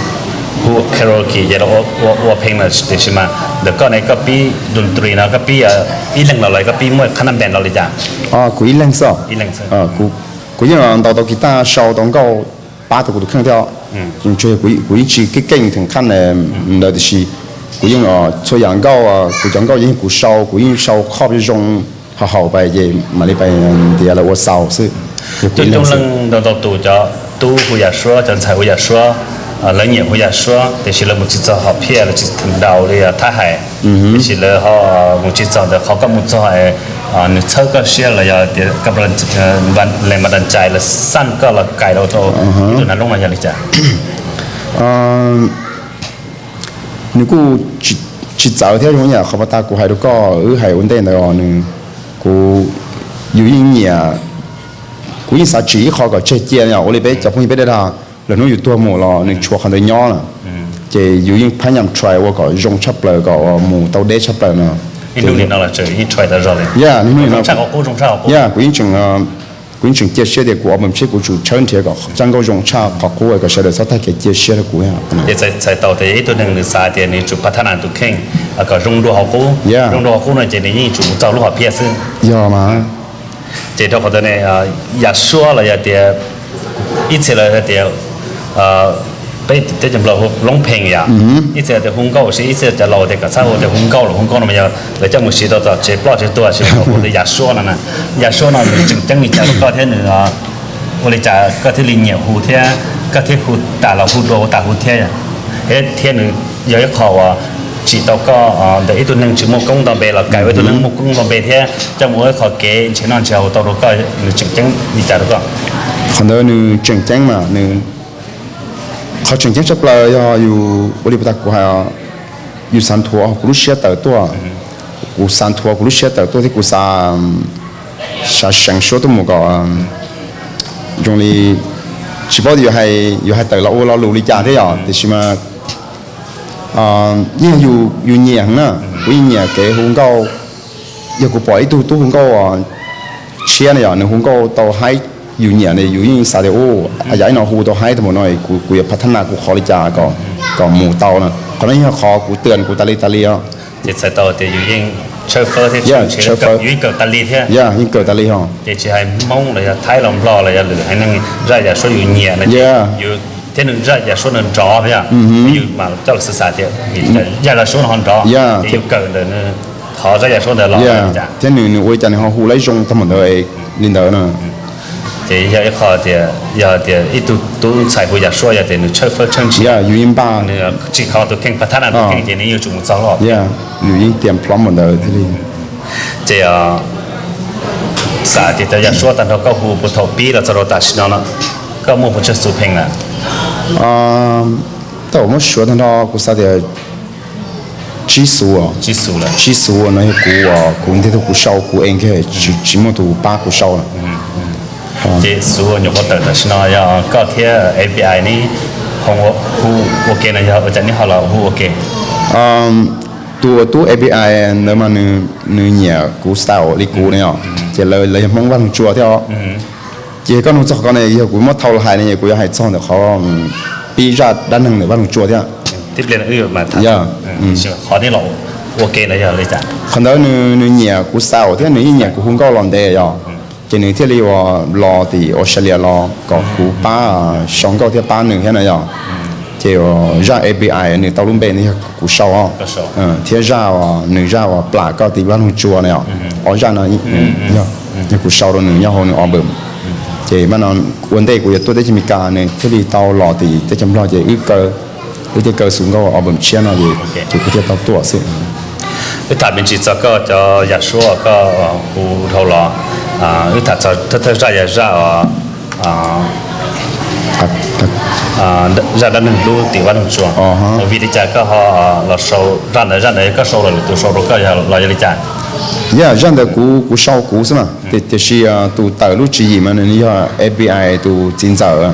hu karaoke ces lawv ua pheej lawm, tiam sis mas ntawm koj ne koj pib doo ntri no koj pib ib leeg los los koj pib muaj qhab nab npees los li cas? Kuv ib leeg xwb. Kuv yeej ntaus tau kiv taj sau tau nkauj pab tau kuv tus kheej thiab. Kuv yeej tsis keej keej theem qhaj ntawd tiam sis kuv yeej txhua yam nkauj, kuv cov nkauj yeej kuv sau, kuv yeej sau khob zoo zoo, haum haum pais ces mam li pais ntiav lawv ua xaus xwb. Coob coob leej ntau ntau tus cov tub hu yam suab, cov ntxhais hu yam suab, lawv nyiam hu yam suab tiam sis lawv mus tsis txog hom phiaj, lawv tsis ntaus li thab hais, tiam sis lawv ho mus tsis txog ntawd qhov koj mus txog es nws txhawb koj siab los yog tias koj le ma da cai los xaj koj los kais rau tus nav loob no yog li cas? Nws kuj tsis txawv thiab zoo yam qhov pas tas kuv hais rau koj, wb hais ua ntej ntawd os, nws, kuv, yus yeej nyiam, kuv yeej xav tsim ib qho kom tseg cia no, ua li peb cov phooj ywg peb dag, lwm hnub yus tuag mus los nws tshuav qhov ntawd nyob na. Ces yus yeej phab nyam try ua kom zoo tshaj plaws kom mus tau deb tshaj plaws no. Yog, kuv yeej tseem cia siab tias kuv ob peb tsheb kuv tsum tshawb nrhiav kom zaj nkauj zoo tshaj qhov qub kom sawv daws txhob tag kev cia siab rau kuv. Txhais tau tias ib tug neeg nws xav tias nws yuav tsum pab thab nas tus kheej kom zoo dua hauv qub, zoo dua hauv qub no ces nws yeej tsum mus txog lub hom phiaj xwb. Yog mas. Ces rau qhov ntawd ne, Yaj Suab los yog tias ib txhia lawv tias peb teb chaws Nplog hu loob pheej yom, ib txhia tias hu nkauj, ib txhia cov laus tias kom txhob hu tias hu nkauj los hu nkauj no mas yog lawv coj mus siv rau tom tsev ploj tsev tuag tsis tau hu tias Yaj Suab no na. Yaj Suab no nws tseem ceeb li cas rau koj thiab nws ua li cas koj thiaj li nyiam hu thiab koj thiaj hu tas los hu dua ua tas hu thiab? Thiab nws yog ib qho uas tsim tau koj ntawm ib tug neeg tsis muaj koob nto npe los kais ua ib tug neeg muaj koob nto npe thiab coj mus ua ib qho kev nrhiav noj nrhiav haus tau rau koj, nws tseem ceeb li cas rau koj? Qhov ntawd nws tseem ceeb mas nws, qhov tseem ceeb tshaj plaws yog yus ua li puas tas kuv hais, yus xav nthuav kuv lub siab tawm tuaj, kuv xav nthuav kuv lub siab tawm tuaj thiab kuv xav, xav seev suab tuaj mus kom zoo li, tsis paub tias yuav hais tawm los ua lo lus li cas thiab yom, tiam sis mas yeej yus nyiam heev na, kuv yeej nyiam kev hu nkauj. Yog kuv pom ib tug tub hu nkauj tshiab na yom, nws hu nkauj tau haib yus nyiam ne, yus yeej xav tias u, yam ib no hu tau haib tau mus no, kuv yuav pab thab nas kuv qhov li cas kom mus tau no. Qhov no yog qhov kuv twm kuv tas li tas li os. Ces txhais tau tias yus yeej tshawb fawb thiab, yeej kawm tas li thiab, yeej kawm tas li ho. Ces tsis hais Hmoob los yog Thaib los Nplog los yog lwm haiv neeg, zaj Yaj Suab yus nyiam no ces yus thiab nws zaj Yaj Suab nws nrov thiab, yus mam coj los xav xav tias yaj Yaj Suab no ho nrov, ces yus kawm ntawm nws qhov zaj Yaj Suab ntawd los thiab nws, nws ua li cas nws ho hu laib zoo tag npaum ntawd li ntawd na. Ces yog ib qho tias yog tias ib tug tub ntxhais hu Yaj Suab yog tias nws tshawb fawb tshawb ntshiab, yus yeej npaj, nws tsim kho tus kheej pab thab nas tus kheej ces nws yuav tsum mus txog lawm. Yus yeej tias plhob npaum ntawd thiaj li. Ces xav tias cov Yaj Suab tag nrho koj hu puag thaum pib los txog rau tam sim no no, koj muaj puas tsawg xus pheej lawm? Tau muab suav tag nrho kuv xav tias tsib xus, tsib xus no yog kuv, kuv ntiag tug kuv sau kuv ees kiag, tsis muaj tus pab kuv sau lawm. Ces xus nyuam qhuav tawm tam sim no yog koj thiab A B I neb ho hu ua ke no yog ua cas neb ho los hu ua ke? Tus uas tub A B I ntawd mas nws nyiam kuv style li kuv ne yom, ces lawv yog Hmoob Vaj Loog Tsua thiab os. Ces koj nug txog qhov ko ne, yog kuv muab thau los hais ne, kuv yuav hais txog ntawm qhov pib zaj dab neeg ntawm Vaj Loog Tsua thiab. Qhov ntawd nws nyiam kuv style thiab nws yeej nyiam kuv hu nkauj los ntev yom, ces nws thiaj li uas los tim Australia los kom kuv pab sau nkauj thiab pab nws thiab na yom. Ces zaj A B I nws tau lub npe ntawd yog kuv sau, thiab zaj uas nws zaj uas plam koj tim Vaj Loog Tsua na yom, ob zaj no yog kuv sau rau nws nyob hauv nws album. Ces mas no ua ntej kuv yuav tuaj teb chaws Amelikas nws thiaj li tau los tim teb chaws Nplog ces wb kaw, wb thiaj kaw xus nkauj album tshiab no ces kuv thiaj tau tuaj xwb. Wb tham me ntsis txog koj cov Yaj Suab koj hu dhau los, wb tham txog thawj thawj zaj yog zaj zaj dab neeg hlub tim Vaj Loog Tsua, vim li cas koj ho los sau zaj ntawd? Zaj ntawd koj sau los lwm tus sau rau koj los yog li cas? Yog zaj ntawd kuv, kuv sau kuv xwb mas, tiam sis tus tawm lub tswv yim mas nws yog A B I tus txiv ntxawm.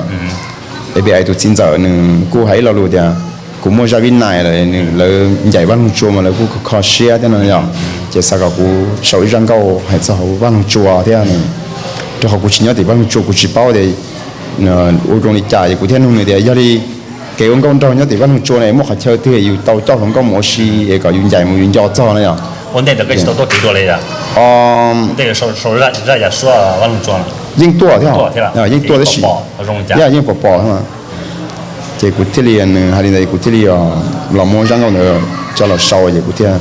A B I tus txiv ntxawm nws kuj hais ib lo lus tias kuv muaj zaj vib nais lawm, lawv ncaim Vaj Loog Tsua mas lawv kuj kho siab thiab no yom, ces xav kom kuv sau ib zaj nkauj hais txog hauv Vaj Loog Tsua thiab, rau qhov kuv tsis nyob tim Vaj Loog Tsua kuv tsis paub tias ua zoo li cas es kuv thiaj nug nws tias yog li kev ua nkauj nraug nyob tim Vaj Loog Tsua ne muaj qhov chaw twg yus tau coj hluas nkauj mus ua si es kom yus ncaim mus yus nco txog na yom. Ua ntej ntawd koj tsis tau tuaj tim dua li yom? Ua ntej sau zaj Yaj Suab Vaj Loog Tsua yeej tuaj thiab, yeej tuaj tab sis, yog yeej pom pom thiab. Ces kuv thiaj li, nws hais li ntawd kuv thiaj li los muab zaj nkauj ntawd coj los sau ces kuv thiaj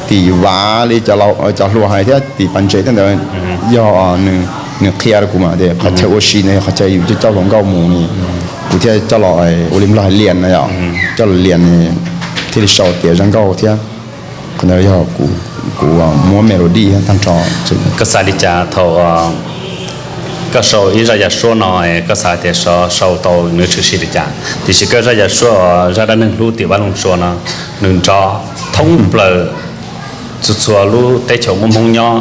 tim Vav li cov hluas hais thiab tim Pas Ntses thiab ntawd, yog nws qhia rau kuv mas tias qhov chaw ua si ntawd yog qhov chaw yus coj hluas nkauj mus ne, kuv thiaj coj los ua li Nplog hais lias na yom, coj los lias thiaj li sau tiav zaj nkauj thiab. Qhov ntawd yog kuv muab melody tag nrho. Koj xav li cas thaum koj sau ib zaj yam suab no, koj xav tias sau tau nws tshwm sim li cas? Tiam sis koj zaj yam suab, zaj dab neeg hlub tim vaj loog tsua no, nws nrov thoob plaws txhua txhua lub teb chaws muaj Hmoob nyob.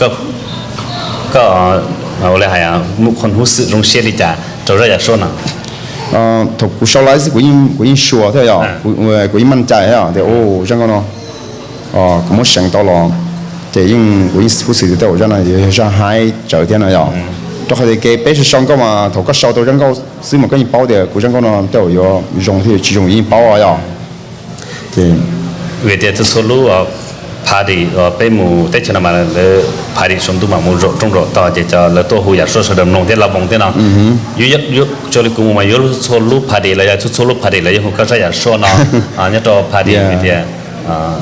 Koj ua li hais, muaj qhov huv xwm zoo siab li cas rau zaj yam suab no? Thaum kuv sau lawm xwb kuv yeej sure thiab yom, kuv yeej maj cai thiab tias zaj nkauj no kuv muab seev tau los, ces yeej kuv yeej huv xwm tias tej zaum zaj no yog zaj haib tsawv thiab no yom. Rau qhov tias kev peb sau nkauj mas thaum koj sau tau zaj nkauj xwb mas koj yeej paub tias kuv zaj nkauj no tej zaum yuav zoo thiab yuav tsis zoo yeej paub yom. Vim tias txhua txhua lub party uas peb mus teb chaws no mas lawv party saum ntuj mas mus zaum rooj zaum tog ces cov lawv tuaj hu yam suab sawv daws mloog thiab la voos thiab no. Ua li kuv mus mas yuav txhua lub party los yog txhua txhua lub party lawv yuav hu koj zaj yam suab no nyob rau party vim tias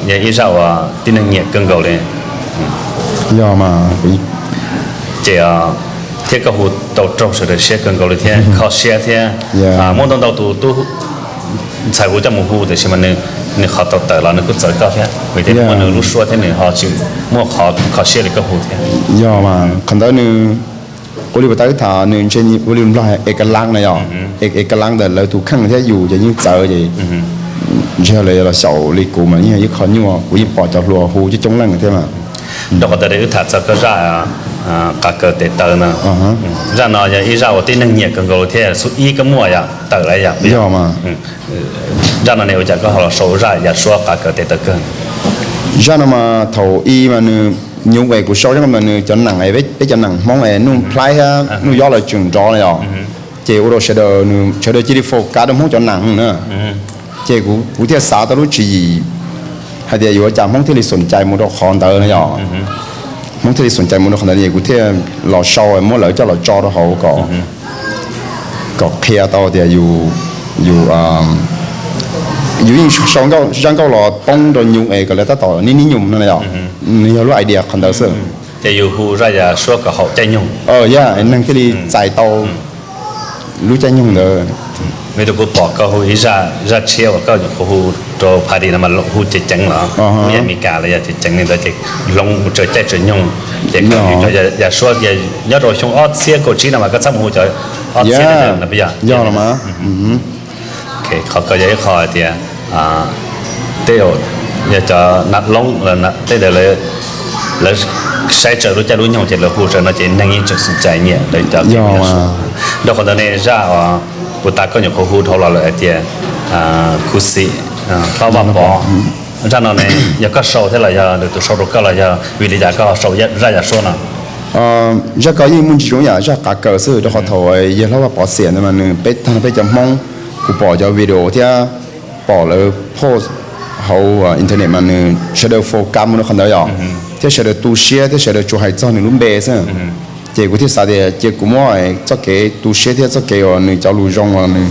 yog ib zaj uas tib neeg nyiam kawg nkaus li. Yog mas, ces thiab koj hu tau raug sawv daws siab kawg nkaus li thiab kho siab thiab. Muaj ntau ntau tus tub ntxhais kuv coj mus hu tiam sis mas nws qhov tau tawm los nws kuj txawv koj thiab vim tias muaj nws lub suab thiab nws ho tsis muaj qhov kho siab li koj hu thiab. Yog mas qhov ntawd nws ua li puas tau wb tham nws ntshe ua li nplog e ka lab na yom, e ka lab ntawm lawv tus kheej thiab yus ces yeej txawv ces ntshe yog lawv los xyaum li kuv mas yeej yog ib qho nyuaj, kuv yeej pom cov hluas hu coob coob leej thiab mas. Rau qhov tias wb tham txog koj zaj qav kaws tes taw no, zaj no yog ib zaj uas tib neeg nyiam kawg nkaus thiab xub ib koj muaj yom tawm lawm yom. Yog mas. Zaj no ne ua cas koj ho los sau zaj yam suab qav kaws tes taw kawg? Zaj no mas thaum i mas nws nyuv es kuv sau zaj no mas nws cov nees es peb cov nees Hmoob es Nuj Nplhaib thiab Nuj Yob lawv tseem nrov na yom, ces ua rau sawv daws sawv daws cia li focus rau Hmoob cov nees na. Ces kuv thiaj xav tau lub tswv yim hais tias yuav cas Hmoob thiaj li xom cai mus rau qhov ntawd na yom. Hmoob thiaj li xom cai mus rau qhov ntawd es kuv thiaj los sau muab lawv coj los tso rau hauv kom, kom qhia tau tias yus, yus, yus yeej sau zaj nkauj los poob rau nyuv es kom lawv tab tom nib nib nyuj no na yom. Nws yog lub idea qhov ntawd xwb. Ces yus hu zaj yam suab kom haum caij nyoog. Yog neeg thiaj li txais tau lub caij nyoog ntawd. Vim tus kuv pom koj hu ib zaj, zaj tshiab uas koj nyuam qhuav hu rau party no mas hu ceev ceev los hu yam Meskas los yog ceev ceev li ntawd ces hloov mus tsawg caij tsawg nyoog. Ces koj hu cov yam suab nyob rau xyoo ob txhiab kaum tsib no mas koj txhaj mus hu cov ob txhiab no yog los mas. Qhov ko yog ib qho hais tias tej yog cov nam loob tej ntawd lawv saib tsawv lub caij lub nyoog ces lawv hu tsawv no ces neeg yeej tseem xom cai nyiam lawv cov. Rau qhov ntawd ne zaj uas puag ta koj nyuam qhuav hu dhau los lawm hais tias khuv xim hlob Vaj Pov, zaj no ne yog koj sau thiab los yog lwm tus sau rau koj los yog vim li cas koj sau zaj yam suab no? Zaj ko yeej muaj ntsis zoo yam zaj qav kaws xwb rau qhov thaum yawg hlob Vaj Pov xiam ntawd mas nws peb tag peb cov Hmoob, kuv pom cov video thiab pom lawv post hauv internet mas nws sawv daws focus mus rau qhov ntawd yom, thiab sawv daws tu siab thiab sawv daws tsuas hais txog nws lub npe xwb. Ces kuv thiaj xav tias cia kuv muab txoj kev tu siab thiab txoj kev uas nws cov lus zoo uas nws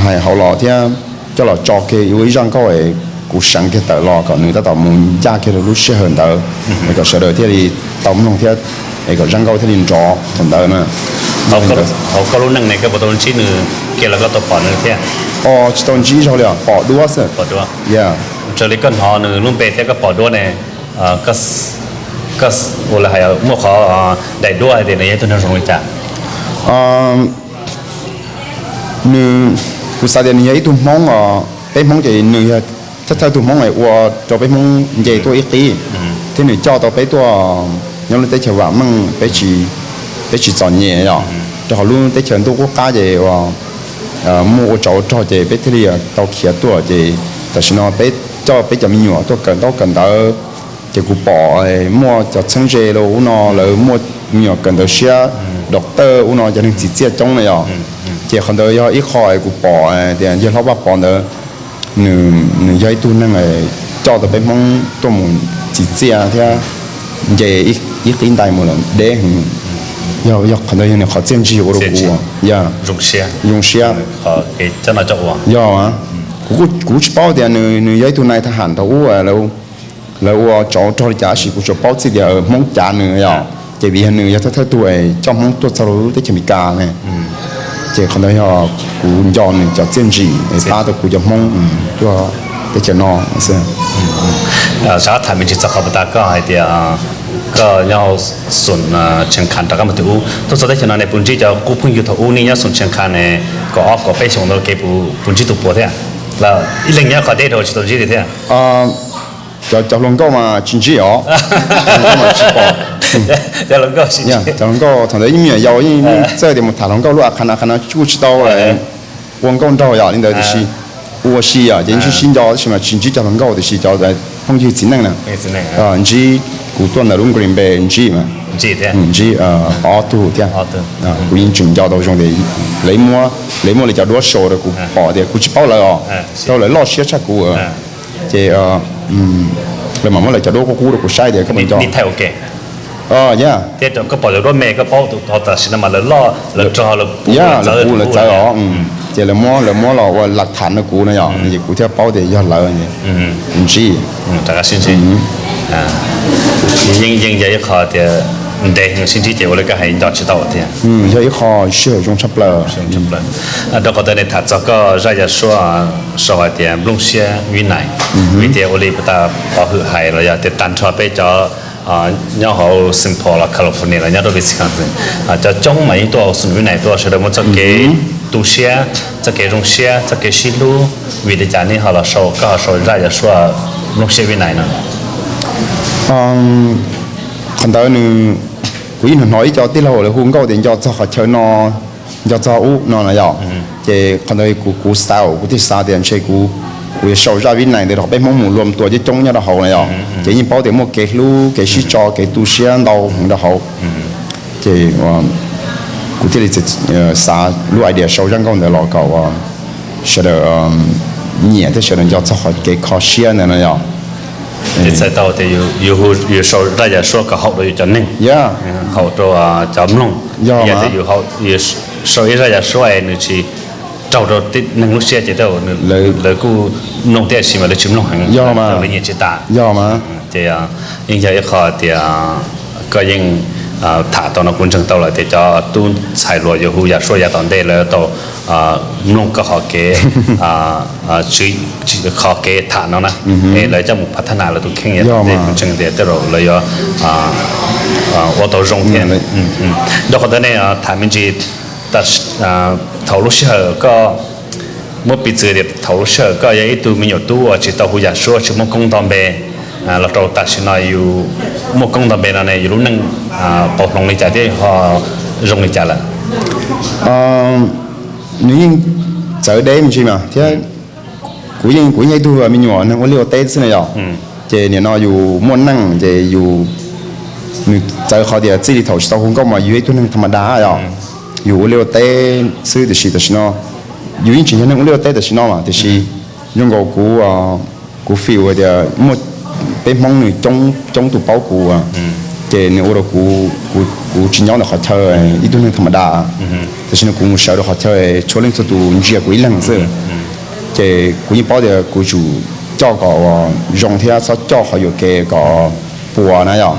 hais hauv los thiab coj los tso kiag ua ib zaj nkauj es kuv seev kiag tawm los kom nws tab tom mus ncaj kiag rau lub sij hawm ntawd es kom sawv daws thiaj li tau mloog thiab es kom zaj nkauj thiaj li nrov thaum ntawd na. Hauv koj lub neej ne koj puas tau ntsib nws kiag los koj tau pom nws thiab? Os, tsis tau ntsib zog li os, pom duab xwb. Raws li koj hnov nws lub npe thiab koj pom duab ne, koj ua li hais muaj qhov daim duab hais tias nws yog ib tug neeg zoo li cas? Nws, kuv xav tias nws yog ib tug Hmoob os, peb Hmoob ces nws yog thawj thawj tug Hmoob es ua rau peb Hmoob nce tuaj ib qib, thiab nws coj tau peb tuaj nyob lub teb chaws vam meej, peb tsis txom nyem yom, rau qhov lub teb chaws ntuj qub qab ces uas muaj ua tsov ua rog ces peb thiaj li tau khiav tuaj ces tam sim no peb coj peb cov me nyuam tuaj kawm ntaub kawm ntawv. Ces kuv pom muaj cov txheeb ze rau ub no, lawv muaj me nyuam kawm ntawv siab, doctor ub no, cov neeg txim txiaj coob na yom. Ces qhov ntawd yog ib qho kuv pom tias yawg hlob Vaj Pov ntawd, nws, nws yog ib tug neeg coj tau peb Hmoob tuaj mus txim txiaj thiab nce ib qib ntais mus lawm deb heev. Yog, yog qhov ntawd yog nws qhov txiaj ntsig ua rau kuv zoo siab. Yog, kuv kuj tsis paub tias nws yog ib tug nai thab ham thaum ub lawv ua tsov rog li cas, tab sis kuv tsuas paub txij tias Hmoob cav nws yom. Ces vim yog nws yog thawj thawj tug es coj Hmoob tuaj txog rau lub teb chaws Amelikas ne, ces qhov ntawd yog kuv nco nws cov txiaj ntsim es pab tau kuv cov Hmoob tuaj. teb chaws no. Xav tham me ntsis txog qhov puas tas koj hais tias koj nyob Xum Tshees Khas rov qab mus tim ub, tuaj txog teb chaws no ne puas ntsib cov qub phooj ywg thaum ub nej nyob Xum Tshees Khas ne, kaum ob kaum peb xyoos ntawd kev puas ntsib tus puas thiab? Ib leeg nyob qhov deb dhau tsis tau ntsib li thiab. Cov, cov hluas nkauj mas tsis ntsib os. Cov hluas nkauj mas tsis pom. Cov hluas nkauj thaum ntawd yeej me nyuam yaus yeej txawj tias mus tham hluas nkauj lub a qha na qha na kuj tsis tau ua nkauj nraug yom, li ntawd tiam sis ua si yom ces yeej sib sib nco tab sis mas tsis ntsib cov hluas nkauj tiam sis cov phooj ywg txiv neej na ntsib. Kuv tuaj ntawm lub Green Bay ntsib mas ntsib ob tug thiab. Kuv yeej tseem nco tau zoo tias lawv muab, lawv muab lawv cov duab show rau kuv pom tias kuv tsis paub lawv os, rau lawv loj siab tshaj kuv. Ces lawv mam muab lawv cov duab qub qub rau kuv saib tias koj puas nco. Thiab koj pom lawv duab me koj paub tam sim no mas lawv loj, lawv rog, lawv puv lawv txawv os. Ces lawv muab, lawv muab los ua lam tham rau kuv no yom, ces kuv thiaj paub tias yog lawv ntsib. Yeej yog ib qho tias ntev heev sib ntsib ces ua li koj hais nco tsis tau tiag. Yog ib qho sij hawm zoo tshaj plaws. Rau qhov ntawd ne tham txog koj zaj yam suab sau hais tias nplooj siab vib nais, vim tias ua li puas tas pov hwm hais los yog tias tag nrho peb cov nyob hauv Saint Paul los California los nyob rau Wisconsin, cov coob mas yeej tuaj hauv Xum vib nais tuaj, sawv daws muaj txoj kev tu siab, txoj kev zoo siab, txoj kev sib hlub, vim li cas nej ho los sau, koj ho sau zaj yam suab nplooj siab vib nais no? Qhov ntawd nws, kuv yeej hnov hnov ib co tij laug lawv hu nkauj tias nco txog qhov chaw no, nco txog ub no na yom. Ces qhov ntawd kuv, kuv xav, kuv thiaj xav tias ntshe kuv, kuv yuav sau zaj vib nais ntawd rau peb Hmoob mus luam tua coob coob nyob rau hauv na yom, ces yeej paub tias muaj kev hlub, kev sib tso, kev tu siab ntau heev rau hauv. Ces kuv thiaj li xav lub idea sau zaj nkauj ntawd los kom sawv daws nyiam thiab sawv daws nco txog qhov kev kho siab ntawd no yom. Ces txhais tau tias yus, yus sau zaj yam suab kom haum rau yus cov neeg, haum rau cov mloog. Yog tias yus sau ib zaj yam suab es nws tsis raug rau neeg lub siab ces lawv kuj mloog tiam sis mas lawv tsis mloog heev, lawv nyiam tsis tas. Yog mas. Ces yeej yog ib qho tias koj yeej tham tau no kuv ntseeg tau lawm tias cov tub ntxhais hluas yuav hu yam suab yav tom ntej lawv tau mloog koj qhov kev, qhov kev tham no na, es lawv coj mus phav thab nas lawv tus kheej yav tom ntej kuv ntseeg tias tej zaum lawv yuav ua tau zoo thiab. Rau qhov ntawd ne tham me ntsis, thaum lub sij hawm koj, muab piv txwv tias thaum lub sij hawm koj yog ib tug me nyuam tub uas tsis tau hu yam suab tsis muaj koob nto npe los rau tam sim no yus muaj koob nto npe no ne yus lub neej puas hloov li cas thiab ho zoo li cas lawm? Nws yeej txawv deb me ntsis mas thiab kuv yeej, kuv yeej yog ib tug me nyuam neeg ua liaj ua teb xwb na yom. Ces nim no yus muaj neej ces yus, nws txawv qhov tias txij li thaum tsis tau hu nkauj mas yus yog ib tug neeg tham ma da yom, yus ua liaj ua teb xwb tiam sis tam sim no yus yeej tseem yog neeg ua liaj ua teb tam sim no mas tiam sis zoo nkaus kuv, kuv feel tias muaj peb Hmoob nws coob, coob tus paub kuv, ces nws ua rau kuv, kuv tsis nyob ntawm qhov chaw ib tug neeg tham ma da, tiam sis no kuv mus sawv rau qhov chaw tshuav leej txhua tus ntsia kuv ib leeg xwb. Ces kuv yeej paub tias kuv tsum coj kom zoo thiab txhob coj qhov yuam kev kom puas na yom.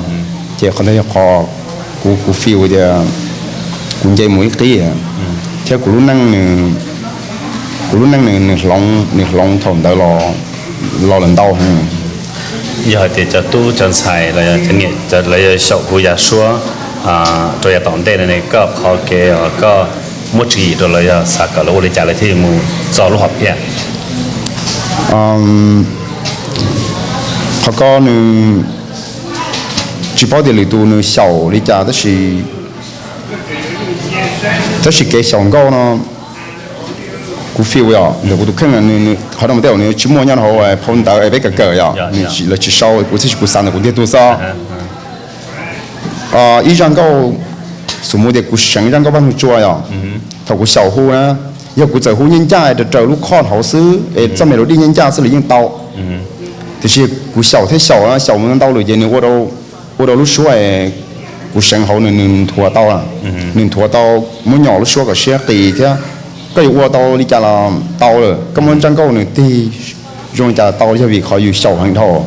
Ces qhov ntawd yog qhov kuv, kuv feel tias kuv nce mus ib qib thiab kuv lub neej nws, kuv lub neej nws, nws hloov, nws hloov thaum ntawd los lawm ntau heev. Yog hais tias cov tub cov ntxhais los yog cov niam lawv yuav xyaum hu yam suab rau yav tom ntej no ne, koj qhov kev uas koj muab tswv yim rau lawv yog xav kom lawv ua li cas lawv thiaj yuav mus txog lub hom phiaj? Qhov ko nws tsis paub tias lwm tus nws xyaum li cas tab sis, tab sis kev xyaum nkauj no kuv feel yom, ntawm kuv tus kheej qhov no mas tej zaum nws tsis muaj nyob rau hauv phau ntawv es peb kawm kawm yom, lawv tsis sau, kuv tab sis kuv xav ntawm kuv ntiag tug xwb. Ib zaj nkauj, xum mus tias kuv seev zaj nkauj Vaj Nug Tsua yom, thaum kuv xyaum hu na, yog kuv txawm hu ncaj ncaj raws raws lub chord hauv xwb es txoj melody ncaj ncaj xwb los yeej tau. Tiam sis kuv xyaum thiab xyaum, xyaum mus ntau lawm ces nws ua rau lub suab kuv seev hauv nws, nws nthuav tau, nws nthuav tau, muab nyom lub suab kom siab qis thiab. Koj yuav ua tau li cas los tau lawm, koj muab zaj nkauj nws tig zoo li cas tau, yog vim qhov yus xyaum heev dhau.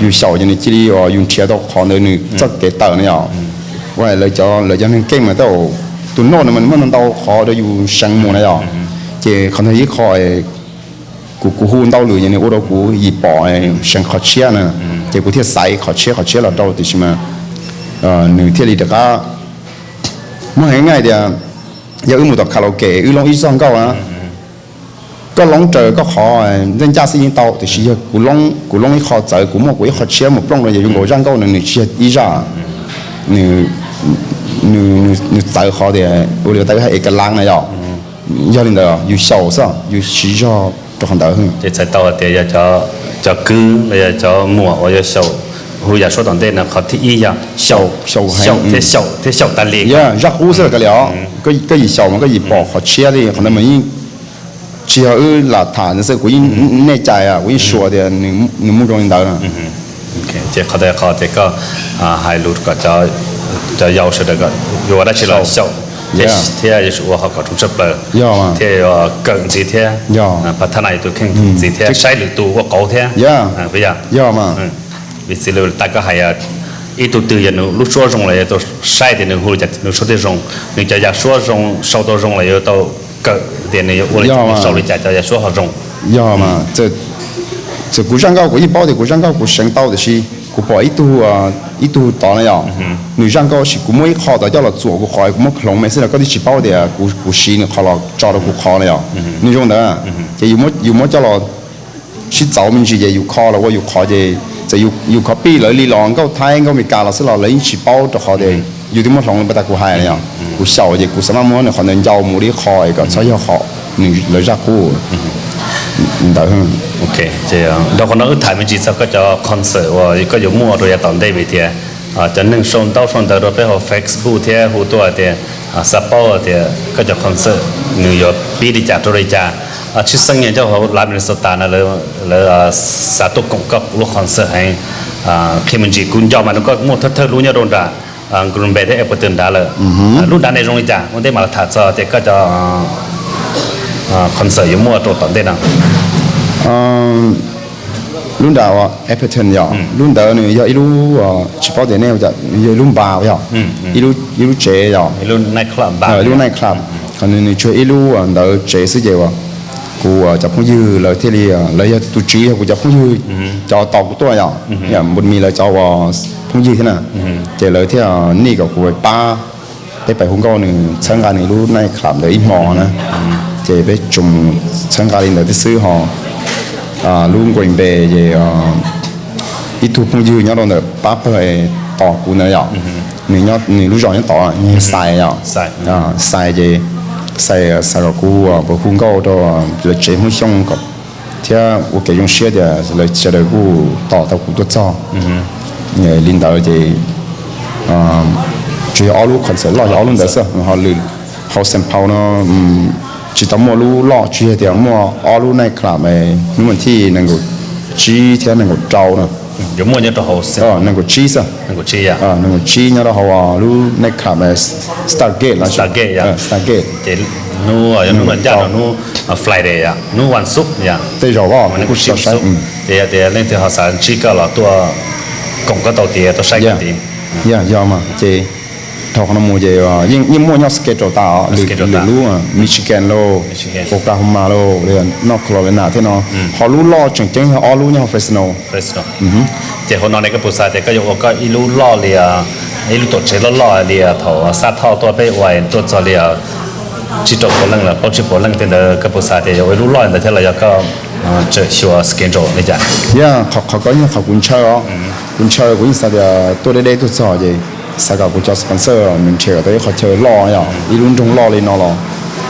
Yus xyaum ces nws cia li uas yus nrhiav tau qhov ntawd nws txoj kev tawm na yom. Lawv cov, lawv cov neeg keej mas tej zaum tus noj no mas nws muaj ntau ntau qhov rau yus seev mus na yom. Ces qhov ntawd ib qho kuv kuv hu ntau lwm ces nws ua rau kuv yim pom seev qhov tshiab na, ces kuv thiaj xaiv qhov tshiab qhov tshiab los rau tiam sis mas nws thiaj li rov qab muaj heev nyob tias yog wb mus tom karaoke wb loob ib zaj nkauj na, koj loob raws koj qhov ncaj ncaj xwb yeej tau, tiam sis yog kuv loob ib qho txawv kuv muaj kuv ib qho tshiab mus plooj rau yog yus nkaus zaj nkauj no nws tsis yog ib zaj, nws txawv qhov tias ua li tau hais es ka lab na yom. Yog li ntawd yus xyaum xwb yus siv zog rau qhov ntawd. Ces txhais tau tias yog cov kwv los yog cov muam uas yuav xyaum hu yam suab tom ntej no qhov thib ib yog xyaum, xyaum thiab xyaum thiab xyaum tas li, zaj qub xwb los kav liam os. Koj yim xyaum mas koj yim pom qhov tshiab li qhov ntawd mas yeej tsis yog wb lam tham ntawd xwb, kuv yeej nej cais kuv yeej suav tias nws muaj zoo li ntawd no. Ces qhov ntawd qhov tias koj hais lus kom cov yau sawv daws kom yuav ua dab tsi los xyaum thiab yuav tsum ua qhov kom zoo tshaj plaws thiab yuav kawm ntxiv thiab pab thab na yus tus kheej ntxiv thiab saib lwm tus ua qauv thiab. Yog, vim txiv lws tas koj hais ib tug twg yog nws lub suab zoo los yog tau saib tias nws hu li cas nws suab thiaj zoo, nws cov yam suab zoo sau tau zoo los yuav tau kawm tias nws yuav ua li cas sau li cas cov yam suab ho zoo. Yog mas, txawm kuv zaj nkauj kuv yeej paub tias kuv zaj nkauj kuv seev tau tiam sis kuv pom ib tug, ib tug tod na yom, nws zaj nkauj sis kuv muab ib qho tod coj los txuam kuv qhov kuv muab hloov me xwb los koj twb tsis paub tias kuv siv nws qhov los tso rau kuv qhov na yom. Nws zoo ntawd ces yus muab coj los sib txauv me ntsis ces yus kho los ua yus qhov ces txawm yus copy lawv li los nkauj Thaib nkauj Amelikas los xwb los lawv yeej tsis paub rau qhov tias yus twb muab hloov li pas tas kuv hais na yom. Kuv xyaum ces kuv xav maj muab nws qhov ntawd ncau mus li qho es kom txhob yog qhov nws lawv zaj qub ntawd. Dhau qhov no wb tham me ntsis txog koj cov concert uas koj yuav muaj rau yav tom ntej vim tias cov neeg sau ntaub sau ntawv rau peb hauv Facebook thiab hu tuaj tias xav paub tias koj cov concert nws yuav pib li cas rau li cas. Tshwj xeeb nyob hauv lav Minnesota no lawv xav tuaj koom koj lub concert heev. Qhia me ntsis kuv nco mas koj muaj thawj thawj lub nyob rau nram Green Bay thiab Appleton nrad lawm. Lub nrad ne zoo li cas ua ntej mam li tham txog tias koj cov concert yuav muaj rau tom ntej no. Lub nram Appleton yom, lub ntawd nws yog ib lub, tsis paub tias nej ua cas, yog ib lub npa yom, ib lub tsev yom, ib lub night club. Qhov nws tsuas ib lub ntawd tsev xwb ces uas kuv cov phooj ywg lawv thiaj li, lawv yog tus tswv yog kuv cov phooj ywg cov tos kuv tuaj yom, npus mis lawv cov uas phooj ywg thiab na, ces lawv thiaj nik kom kuv pab peb pais hu nkauj nws txhawb nqa nws lub night club ntawd ib hmo na. Ces peb tsuas mus txhawb nqa li ntawd thiab xwb ho lub Green Bay ces ib tug phooj ywg nyob rau ntawm pab pawg tos kuv ntawd yom, nws lub zos nyob tod, Xais yom, Xais ces Xais xav kom kuv pab hu nkauj rau lawv tsev Hmoob Xyooj kom thiab ua kev zoo siab tias lawv sawv daws kuj tos tau kuv tuaj txog. Li ntawd ces tsuas yog ob lub concert loj yog ob lub ntawd xwb ho lwm hauv Saint Paul no tsis tau muaj lub loj, tsuas yog tias muaj ob lub night club hnub vas thij nees nkaum tsib thiab nees nkaum rau no. Nees nkaum tsib xwb, nees nkaum tsib nyob rau hauv lub night club Stargate los Stargate, Stargate. Hnub Friday, hnub vas xuv, tej zaum kuj tsis tau saib. Ces yog tias leej twg ho xav ntsib koj los tuaj koom koj tau tiav tuaj saib koj tiav. Yog mas ces dhau qhov no mus ces yeej muaj nyob schedule tas lwm lub Michigan lauj, Oklahoma lauj, North Carolina thiab no. Ho lub loj tseem ceeb yog ob lub nyob hauv Fresno. Ces hauv no ne koj puas xav tias koj yuav ua koj ib lub loj li, ib lub tuam tsev loj loj li thaum Xab Thoj tuaj peb ua tuaj txog li tsib rau puas leej los plaub tsib puas leej tej ntawd, koj puas xav tias yuav ua ib lub loj li ntawd thiab los yog koj tseem xyuas schedule li cas? Yog qhov ko yog qhov kuv ntshaw os. Kuv ntshaw kuv yeej xav tias tuaj deb deb tuaj txog ces xav kom kuv cov sponsor nws nrhiav kom tau ib qhov chaw loj yom, ib lub nroog loj li no los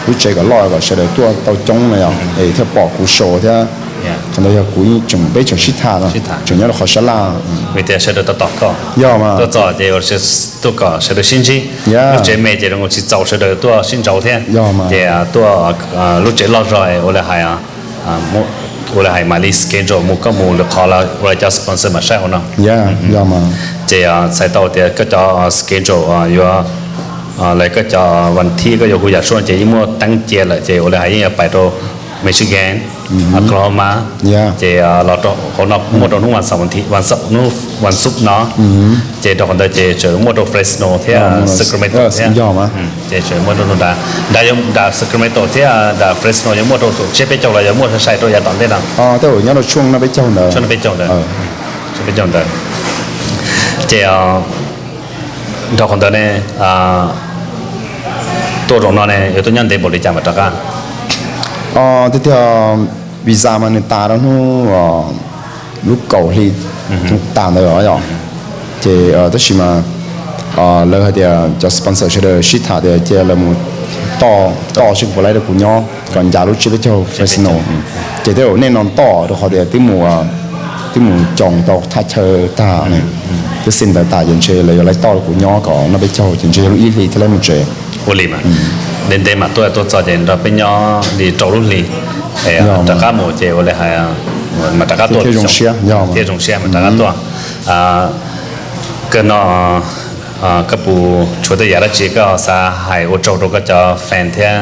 lub tsev kom loj kom sawv daws tuaj tau coob no yom, es thiaj pom kuv show thiab. Qhov ntawd yog kuv yeej tseem, peb tseem sib tham no, tseem nyob rau qhov sab laj. Vim tias sawv daws tos tos koj, yog mas tuaj txog ces tuaj kom sawv daws sib ntsib. Lub tsev me ces zoo tsis txaus sawv daws tuaj sib ntsib thiab. Ces tuaj lub tsev loj zog ua li hais, ua li hais mam li schedule mus koj mus lwm qhov los ua li cov sponsor mam saib hauv no. Yog mas. Ces txhais tau tias koj cov schedule yuav, los koj cov vas thib koj yuav hu yam suab ces yeej muaj teeb cia lawm ces ua li hais yeej yuav pais rau Michigan, Oklahoma, ces los rau hauv no muaj rau hnub vas xaum, hnub vas xuv no, ces rau qhov ntawd ces tseem muaj rau Fresno thiab Sacramento thiab. Ces tseem muaj rau nram, nram Sacramento thiab nram Fresno yuav muaj rau tsiab peb caug los yuav muaj sai sai rau yav tom ntej no. Tej zaum nyob rau tshuaj no peb caug ntawd, peb caug ntawd, peb caug ntawd. Ces rau qhov ntawd ne, tuaj zaum no ne yuav tuaj nyob ntev npaum li cas mas rov qab? Tiag tiag, visa mas nws tas rau hnub, lub kaum hli, hnub tas ntawd os yom. Ces tab sis mas lawv hais tias cov sponsor sawv daws sib tham tias cia lawv mus toj, toj seb kuv puas laib rau kuv nyob kom ncav lub tsiab peb caug Fresno. Ces tej zaum nej no toj rau qhov tias twb mus, twb mus coos tau thaj chaw tag ne, twb xij ntawd tas ces ntshe lawv yuav laib toj rau kuv nyob kom noj peb caug ces ntshe yog lub ib hlis thiaj laib mus tsev. Ua li mas ntev ntev mam tuaj, tuaj txog ces nrog peb nyob li rau lub hli, rov qab mus ces ua li hais mas rov qab tuaj thiab zoo siab, thiab zoo siab mas rov qab tuaj. Kawg no koj puas tshuav tej yam dab tsi koj xav hais ua tsaug rau koj cov fan thiab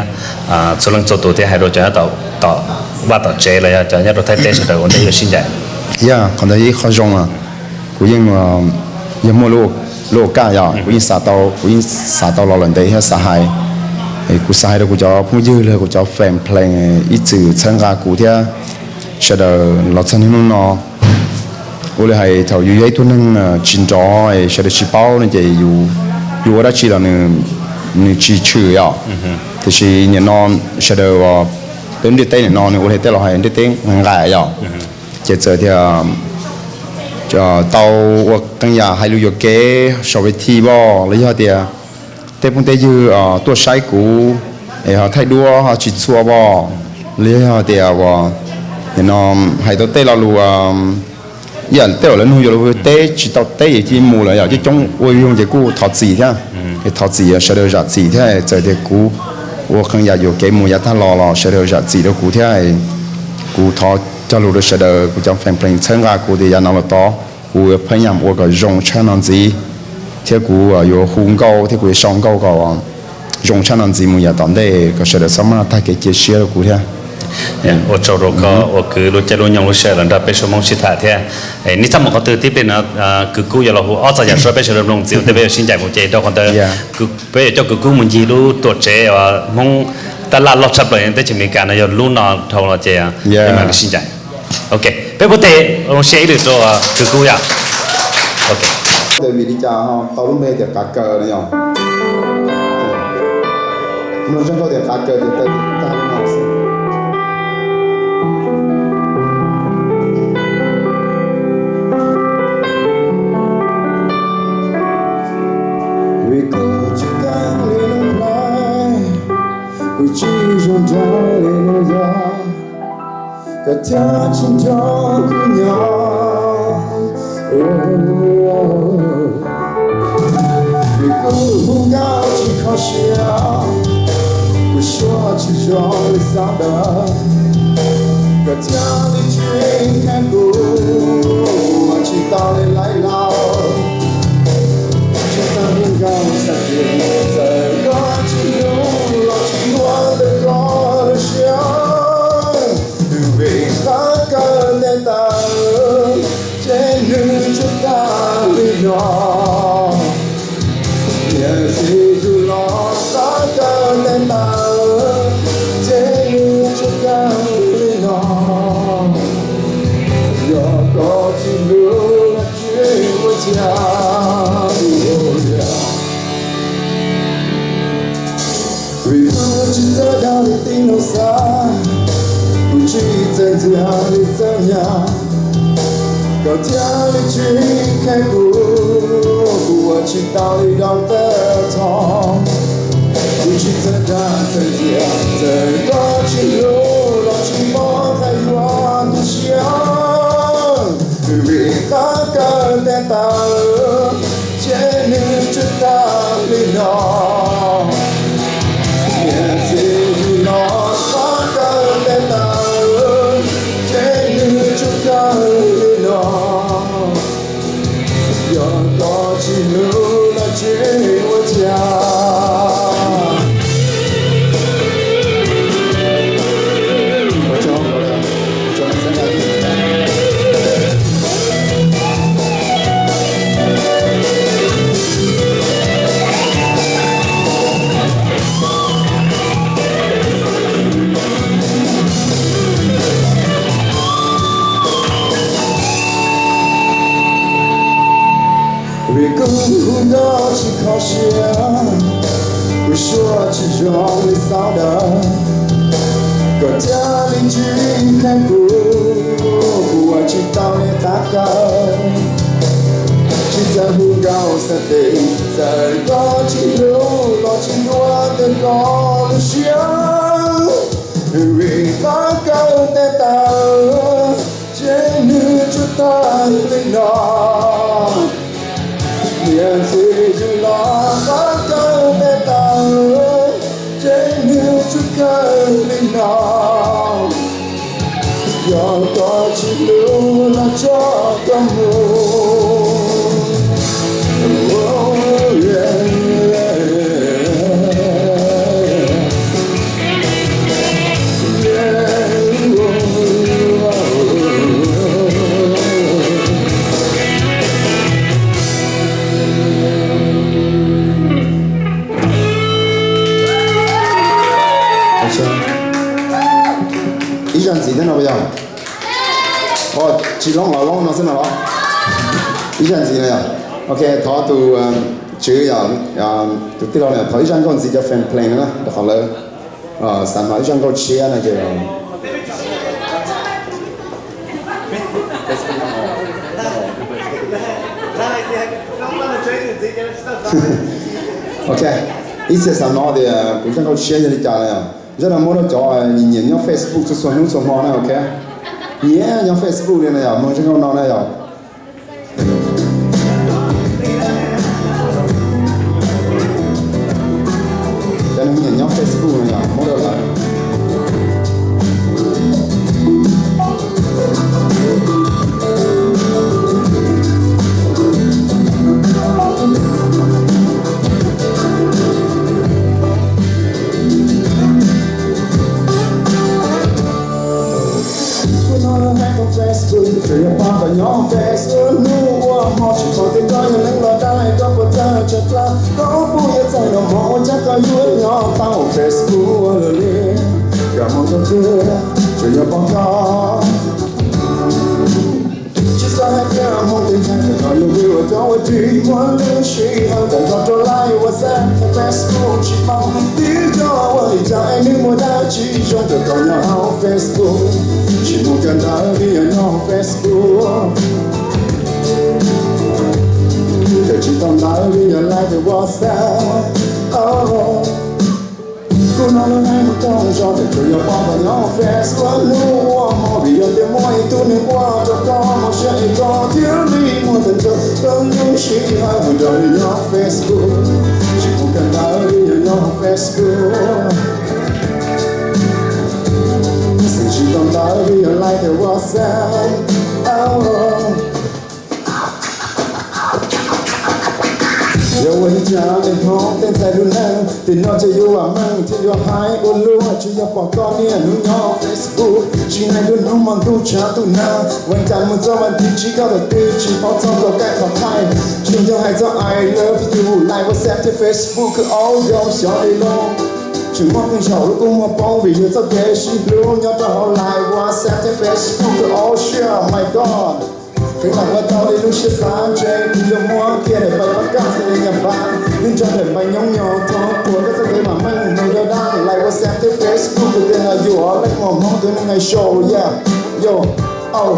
txhua leej txhua tus thiab hais rau cov nyob tom vaj tom tsev los yog cov nyob rau Thaib teb sawv daws ua ntej yuav sib ncaim? Yog, qhov ntawd yog ib qho zoo. Kuv yeej, yog muaj lub, lub ua kaj yog kuv yeej xav tau, kuv yeej xav tau los lawm ntev thiab xav hais, kuv xav hais rau kuv cov phooj ywg los kuv cov fan plees ib txwm txhawb nqa kuv thiab sawv daws los txog niaj hnub no. Ua li hais thaum yus yog ib tug neeg tsis nrov, sawv daws tsis paub no ces yus ua dab tsi los nws tsis tshwm yom. Tiam sis nim no sawv daws, peb ntiaj teb nim no nws ua li tej laus hais ntiaj teb nqaim yom. Ces txawm tias tau ua qee yam hais lus yuam kev saum ves thi voj los yog tias tej phooj tej ywg tuaj saib kuv es ho thaij duab ho tsis txhua voj, los yog tias ua, nim no hais tau tej lo lus ib yam tej zaum lawv nug yuav luag teb tsis tau teb es cia mus lawm yom, coob coob ua yoog ces kuj thov txim thiab. Es thov txim sawv daws zam txim thiab, txawm tias kuv ua qee yam yuam kev mus yav tag los los sawv daws zam txim rau kuv thiab. Kuv thov cog lus rau sawv daws kuv cov fan plees txhawb nqa kuv tias yav no los tod kuv yuav pheej yam ua kom zoo tshaj no ntxiv, thiab kuv yuav hu nkauj thiab kuv yuav sau nkauj kom zoo tshaj no ntxiv mus yav tom ntej kom sawv daws txhob maj tag kev cia siab rau kuv thiab. Ua tsaug rau koj ua kwv lub caij lub nyoog lub sij hawm los nrog peb Suab Hmoob sib tham thiab. Nej txaj muag qhov twg tib pliag no kwv Kub yuav los hu ob txog yam suab peb sawv daws mloog ntxiv ua ntej peb yuav sib ncaim mus ces rau qhov ntawd peb yuav coj kwv Kub mus ncig lub tuam tsev Hmoob tab laj loj tshaj plaws teb chaws Amelikas no yog lub no dhau los ces peb mam li sib ncaim. Ok, peb pub teg ua siab ib lwm rau kwv Kub yom. Vim li cas ho tau lub npe tias Qav Kaws no yog? Mloog zoo nkauj tias Qav Kaws ces tawm tag li no xwb. Vim kuv tsis keej li lub hlais, kuv tsis zoo nraug li lub yog, koj thiaj tsis nco kuv nyob. Vim kuv hu nkauj tsis kho siab, kuv suab tsis zoo li xav ntawd, koj thiaj li tsis nyiam kuv, ua tsis tau li laib laus. Tsis txawj hu nkauj xav ces txawm koj tsis hlub los tsis ua ntawm koj lub siab. Vim qhov kawg ntev tawm ces nws tsuas tag li no. Niam txiv yug los qhov kawg ntev tawm ces nws tsuas tag li no. Yog koj tsis hlub los tsis ua cas. Vim kuv tsis txawj dag li tib neeg xav, kuv tsis txawj ntxias li txawj nyas, koj thiaj li tsis kheev kuv, kuv ua tsis tau li doctor Thom. Kuv tsis txawj dag txawj ntxias, txawm koj tsis hlub los tsis pom qab yuav tu siab. Vim qhov kawg ntev tawm ces nws tsuas tag li no. Niam txiv yug los qhov kawg ntev tawm ces nws tsuas kawg li no. Yog koj tsis hlub los tsis ua cas. Hu nkauj tsis kho siab, kuv suab tsis zoo li xaus dawb, koj thiaj li tsis kheev kuv, kuv ua tsis tau li qab kawg. Tsis txawj hu nkauj xav tes, txawm koj tsis hlub los tsis yuav tes koj lub siab. Vim qab kawg tes taw, ces nws tsuas tawg li no. Niam txiv yug los qab kawg tes taw, ces nws tsuas kawg li no. Yog koj tsis hlub los tso koj mus. Ib zaj ntxiv thiab no puas yog? Tsis loob los loob no xwb no los? Ib zaj ntxiv no yog. Ok, thov tus tswv yog tus tij laug no thov ib zaj nkauj ntxiv cov fan plees no rau qhov lawv xav hnov ib zaj nkauj tshiab no ces Ok, ib txhia xav hnov tias kuv zaj nkauj tshiab yog li cas na yog. Zaj no muab rau cov nyiam nyiam nyob Facebook txhua txhua hnub txhua hmo na, ok. Nyiam nyob Facebook li na yog, muaj zaj nkauj no na yog. Cov neeg nyiam nyob Facebook no yog muab rau lawv. Hnub no lawv hais tau Facebook, tsuas yog pom koj nyob Facebook. Hnub ua hmo tsis pom tej koj yog neeg los dab, koj puas txawj tshaj dlawb? Koj puas yuav txawj noj mov ua cas koj yuav nyob tau Facebook ua luaj li? Koj mus rau twg tsuas yog pom koj. Tsis xav hais tias hmoov tej ntxhais ntawm no yog vim ua cov ua tsis muaj lub sij hawm tawm nrog rau live WhatsApp thiab Facebook tsis paub. Twb yog ua li cas es nws muaj dab tsi zoo rau koj nyob hauv Facebook? Tsis muaj kawg ntawd vim yog nyob hauv Facebook. Kawg tsis tau ntawd vim yog live thiab WhatsApp. Hnub no lawv hais mus tau zog tias tsuas yog pom koj nyob Facebook. Hnub ua hmo vim yog tias muaj ib tug neeg ua rau koj mob siab es koj thiaj li muaj tag nrho koj lub sij hawm mus nrog nws nyob Facebook. Tsis muaj kawg ntawd vim yog nyob Facebook. Xeem tsis tau ntawd vim yog live thiab WhatsApp. Yog ua li cas es hnov tej ntxhais lub neej, tim no ces yuav vam meej thiab yuav hais ua luaj, tsuas yog pom koj niaj hnub nyob Facebook. Tsis hais lub hnub hmo ntuj tshav ntuj nag, vas cas mus txog vas thib tsib koj tawm twg tsis paub txog koj kaij qhov thaij. Tsuas yog hais txog I love you, live WhatsApp thiab Facebook, aub yau xyov li lauj. Tseem muaj qee zaum lub kua muag poob vim yog txoj kev sib hlub nyob rau hauv live WhatsApp thiab Facebook, aub siab, my God. Kev lam ua tau li lub siab xav ntshe kuv yuav muab kiag daim npaim pab kaj xws li nyuam npab, nws nrog daim npaim nyob nyob thoob puag koj txoj kev vam meej, nws dawb dab live WhatsApp thiab Facebook, kuv tias no yuav leej muam Hmoob tus neeg hais show, yeah, yo, oh.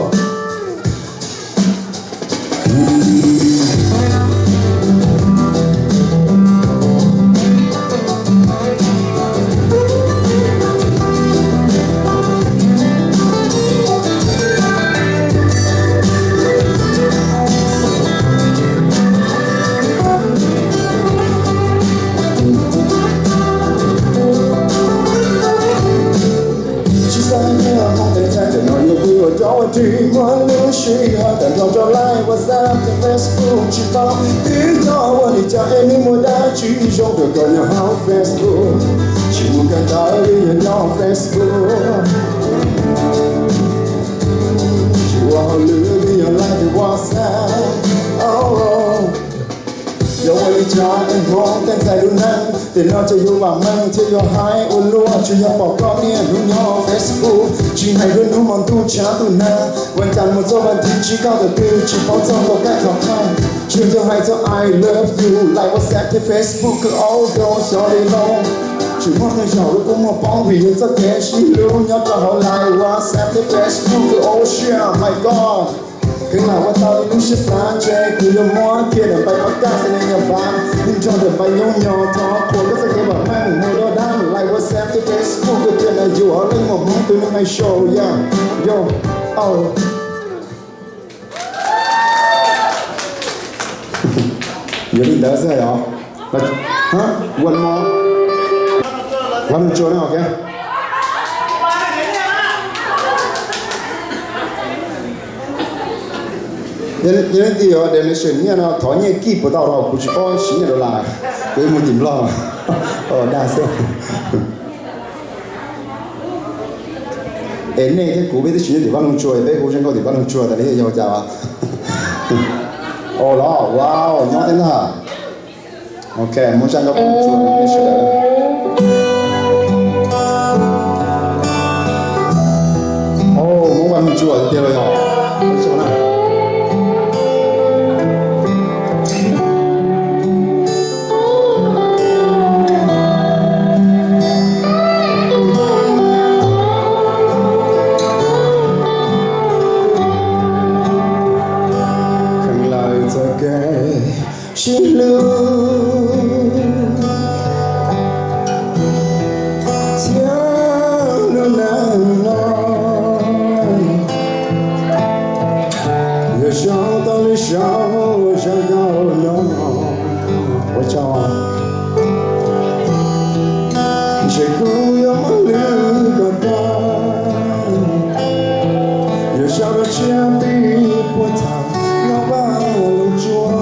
Tsis xav tias hmoov tej ntxhais ntawm no yog vim ua cov ua tsis muaj lub sij hawm tawm nrog rau live WhatsApp thiab Facebook tsis paub. Twb yog ua li cas es nws muaj dab tsi zoo rau koj nyob hauv Facebook? Tsis muaj kawg ntawd vim yog nyob hauv Facebook. Tsis ua hauj lwm vim yog live thiab WhatsApp. Yog ua li cas es hmoov tej Txhais lub neej tiam no ces yuav vam meej thiab yuav haib ua luaj, tsuas yog pom koj niaj hnub nyob Facebook, tsis hais lub hnub hmo ntuj tshav ntuj nag, vas cas mus txog vas thiv tsis koj tus twg, tsis paub txog tau kab qhov qhaij, tsuas yog hais txog I love you, like WhatsApp thiab Facebook, koj ua rau xyov li lauj. Tsis muaj qee zaum lub kua muag poob vim yog txoj kev sib hlub nyob rau hauv like WhatsApp thiab Facebook, koj ua siab, my God. Kheev lam ua tau li lub siab xav, ntshe kuv yuav muab kiag daim npaim pab kaj xa ne nyuam vaj, yeej nrog daim npaim nyob nyo thov qhuas koj txoj kev vam meej mus dua dab, like WhatsApp thiab Facebook, koj tias na yuav leej muam Hmoob tus neeg hais show, yeah, yo, oh. Yuav li ntawd xwb os. One more. Vaj Loog Tsua na, ok. Yog leej twg yuav donation nyiaj no thov nyiaj kij puas tau rau, kuv tsis paub siv nyiaj dollar, kuv mus tim Nplog. Dag xwb. Es nej thiab kuv peb twb tsis nyob tim Vaj Loog Tsua, peb hu zoo nkauj tim Vaj Loog Tsua tas li yog cas? Ua los, wow, nyob thiab ntag. Ok, muab zaj nkauj Vaj Loog Tsua rau nej sawv daws. Muab Vaj Loog Tsua tiag tiag los yog. Kheev lawv txoj kev sib hlub thiab lub neej no, yog zoo tau li sau zaj nkauj no. Ua tsaug. Ntshe kuv yuav muab lwm kom tag, yuav sau rau tshiab pib puag thaum nyob Vaj Loog Tsua.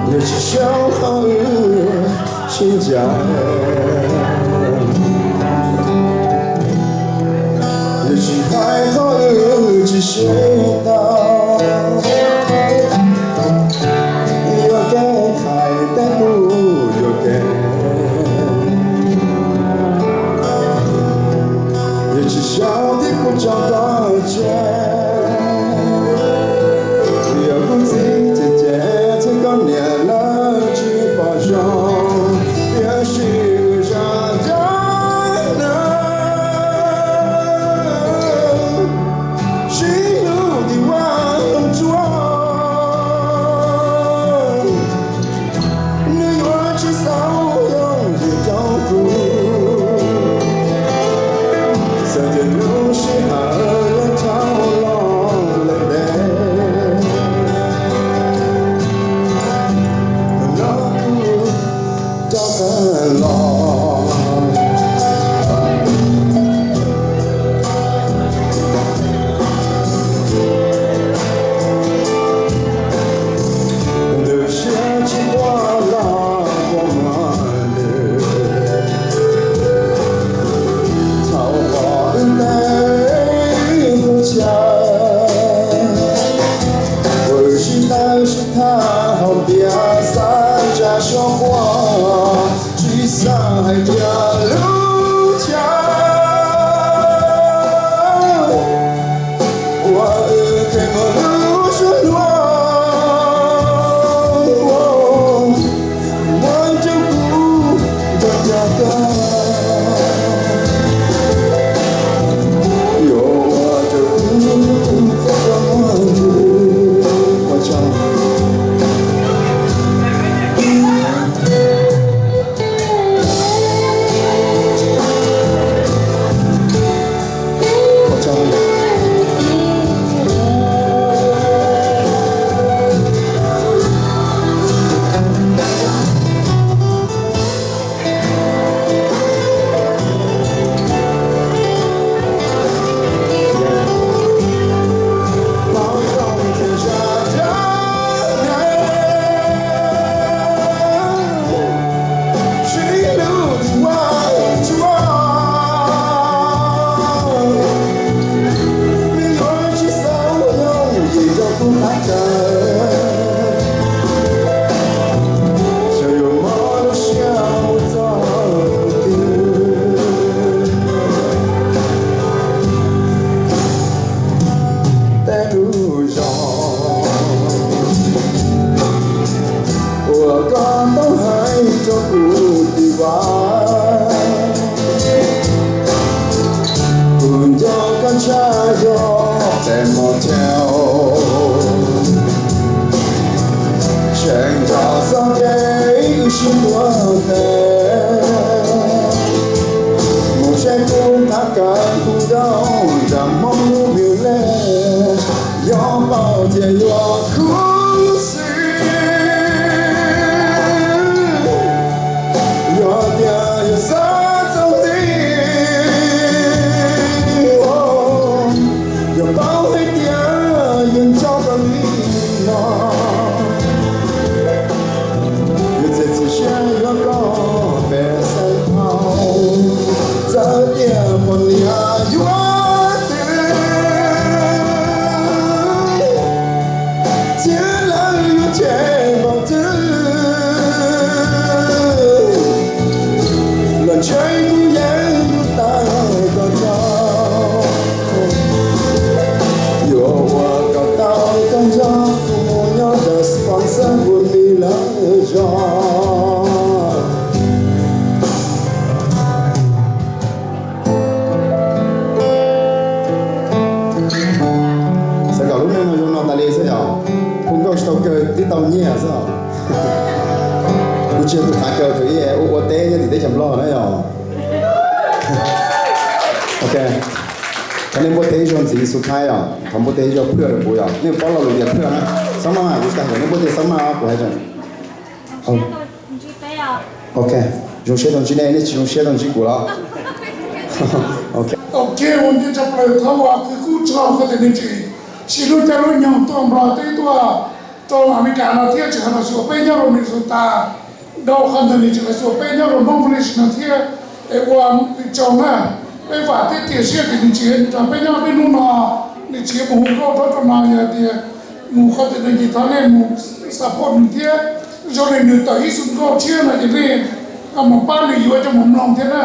Yog tsis sau qhov wb sib ncaim, yog tsis hais qhov wb tsis sib tau, yuam kev hais teb kuj yuam kev. Yog tsis sau thiab kuv tso koj tseg, yog kuv txiv ces ces thiab koj niam lawv tsis pom zoo, tiam sis zaj dab neeg sib hlub Tus zog uas koj tau hais rau kuv tim vas, kuv nco koj tshaj yog tes mos chau. Tseem nco txoj kev wb sib ntuas tes mus seb kuv nqa kawm kuv rau zam Hmoob lub view lej, yog paub tias yuav khuv xim, yog tias yuav xav txog li, yog paub hais tias yuav nco koj li no. Yuav txiav txim siab yuav koj pem xeem thaum, txawm tias poj niam yuav txwv, txiv lawv yuav cem npaum twg los ntshe kuv yeej yuav tawm koj tso. Yuav ua kom tau koj nco kuv mus nyob ntawm sponsor kuv li lawm zog. Xav kom lub neej no zoo no tas li xwb yom. Hu nkauj tsis tau kawg, tib tau nyiaj xwb os. Kuv tsis yog tus khav kawg thaum ub ua ua teb nyob tim teb chaws Nplog na yom. Ok, thov nej npuaj teg ib zaug ntxiv xu thaib os, thov npuaj teg ib zaug phwj rau kuv yom. Nej paub lo lus tias phwj na, xab maj mas kuv tsis tas kom nej npuaj teg xab maj os, kuv hais zoo. Ok, zoo siab tau ntsib nej, nej tsis zoo siab tau ntsib kuv los? Ok, ua ntej tshaj plaws thov ua kws kub txog koj tej me ntsis, siv lub caij lub nyoog tuaj Nplog teb tuaj rau Amelikas no thiab tseem hais los xyuas peb nyob rau Minnesota, dhau qhov ntawd nws tseem los xyuas peb nyob rau Hmoob Village no thiab. Es ua tsaug na, peb vam thiab cia siab tias nws tsis nrog peb nyob peb hnub no, nws tsis mus hu nkauj rau rau no, yog tias mus qhov twg nws ces thov nej mus support nws thiab. Zoo li nws tawm ib xu nkauj tshiab no ces nej mus pab nws yuav coj mus mloog thiab na.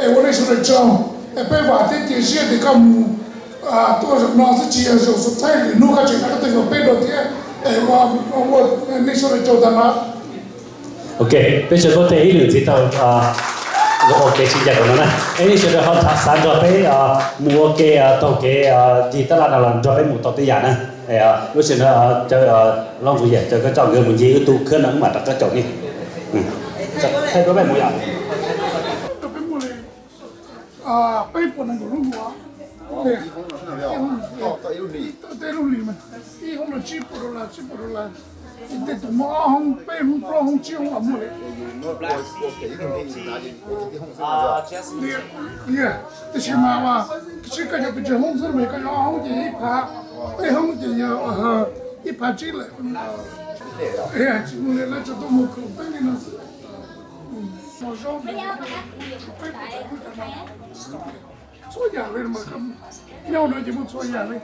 Es ua nej sawv daws tsaug, es peb vam thiab cia siab tias koj mus tuaj zaum no xwb tsis yog zaum xub thaib, lwm hnub koj tseem rov qab tuaj yuav peb dua thiab. Es ua nej sawv daws tsaug tag no. Ok, peb sawv daws teb ib lwm ntxiv tau zoo ua ke sib ncaim rau no na. Es nej sawv daws ho xav nrog peb mus ua ke taug kev ncig tab laj no los nrog peb mus tau tej yam na. Lub sij hawm no caw Looj Ntxoov Yias caw koj coj nkawd mus ncig wb tus khwb no wb mam rov qab caum nej. Thaij duab peb mus yom. Peb puas nees nkaum lub hmos, tej lub hlis mas ib hoob no tsib puas dollar, tsib puas dollar. Ces tej tus muaj ob hoob, peb hoob, plaub hoob, tsib hoob los muaj li. Tiam sis mas sib koj cov pes tsawg hoob xwb, koj yog ob hoob ces ib phav, peb hoob ces yog ib phav tsib lawm. Tsis mus li lawv tseem tuaj mus khoom peb li no xwb. Mos zoo, peb txhua yam li, nyob no ces muaj txhua yam li.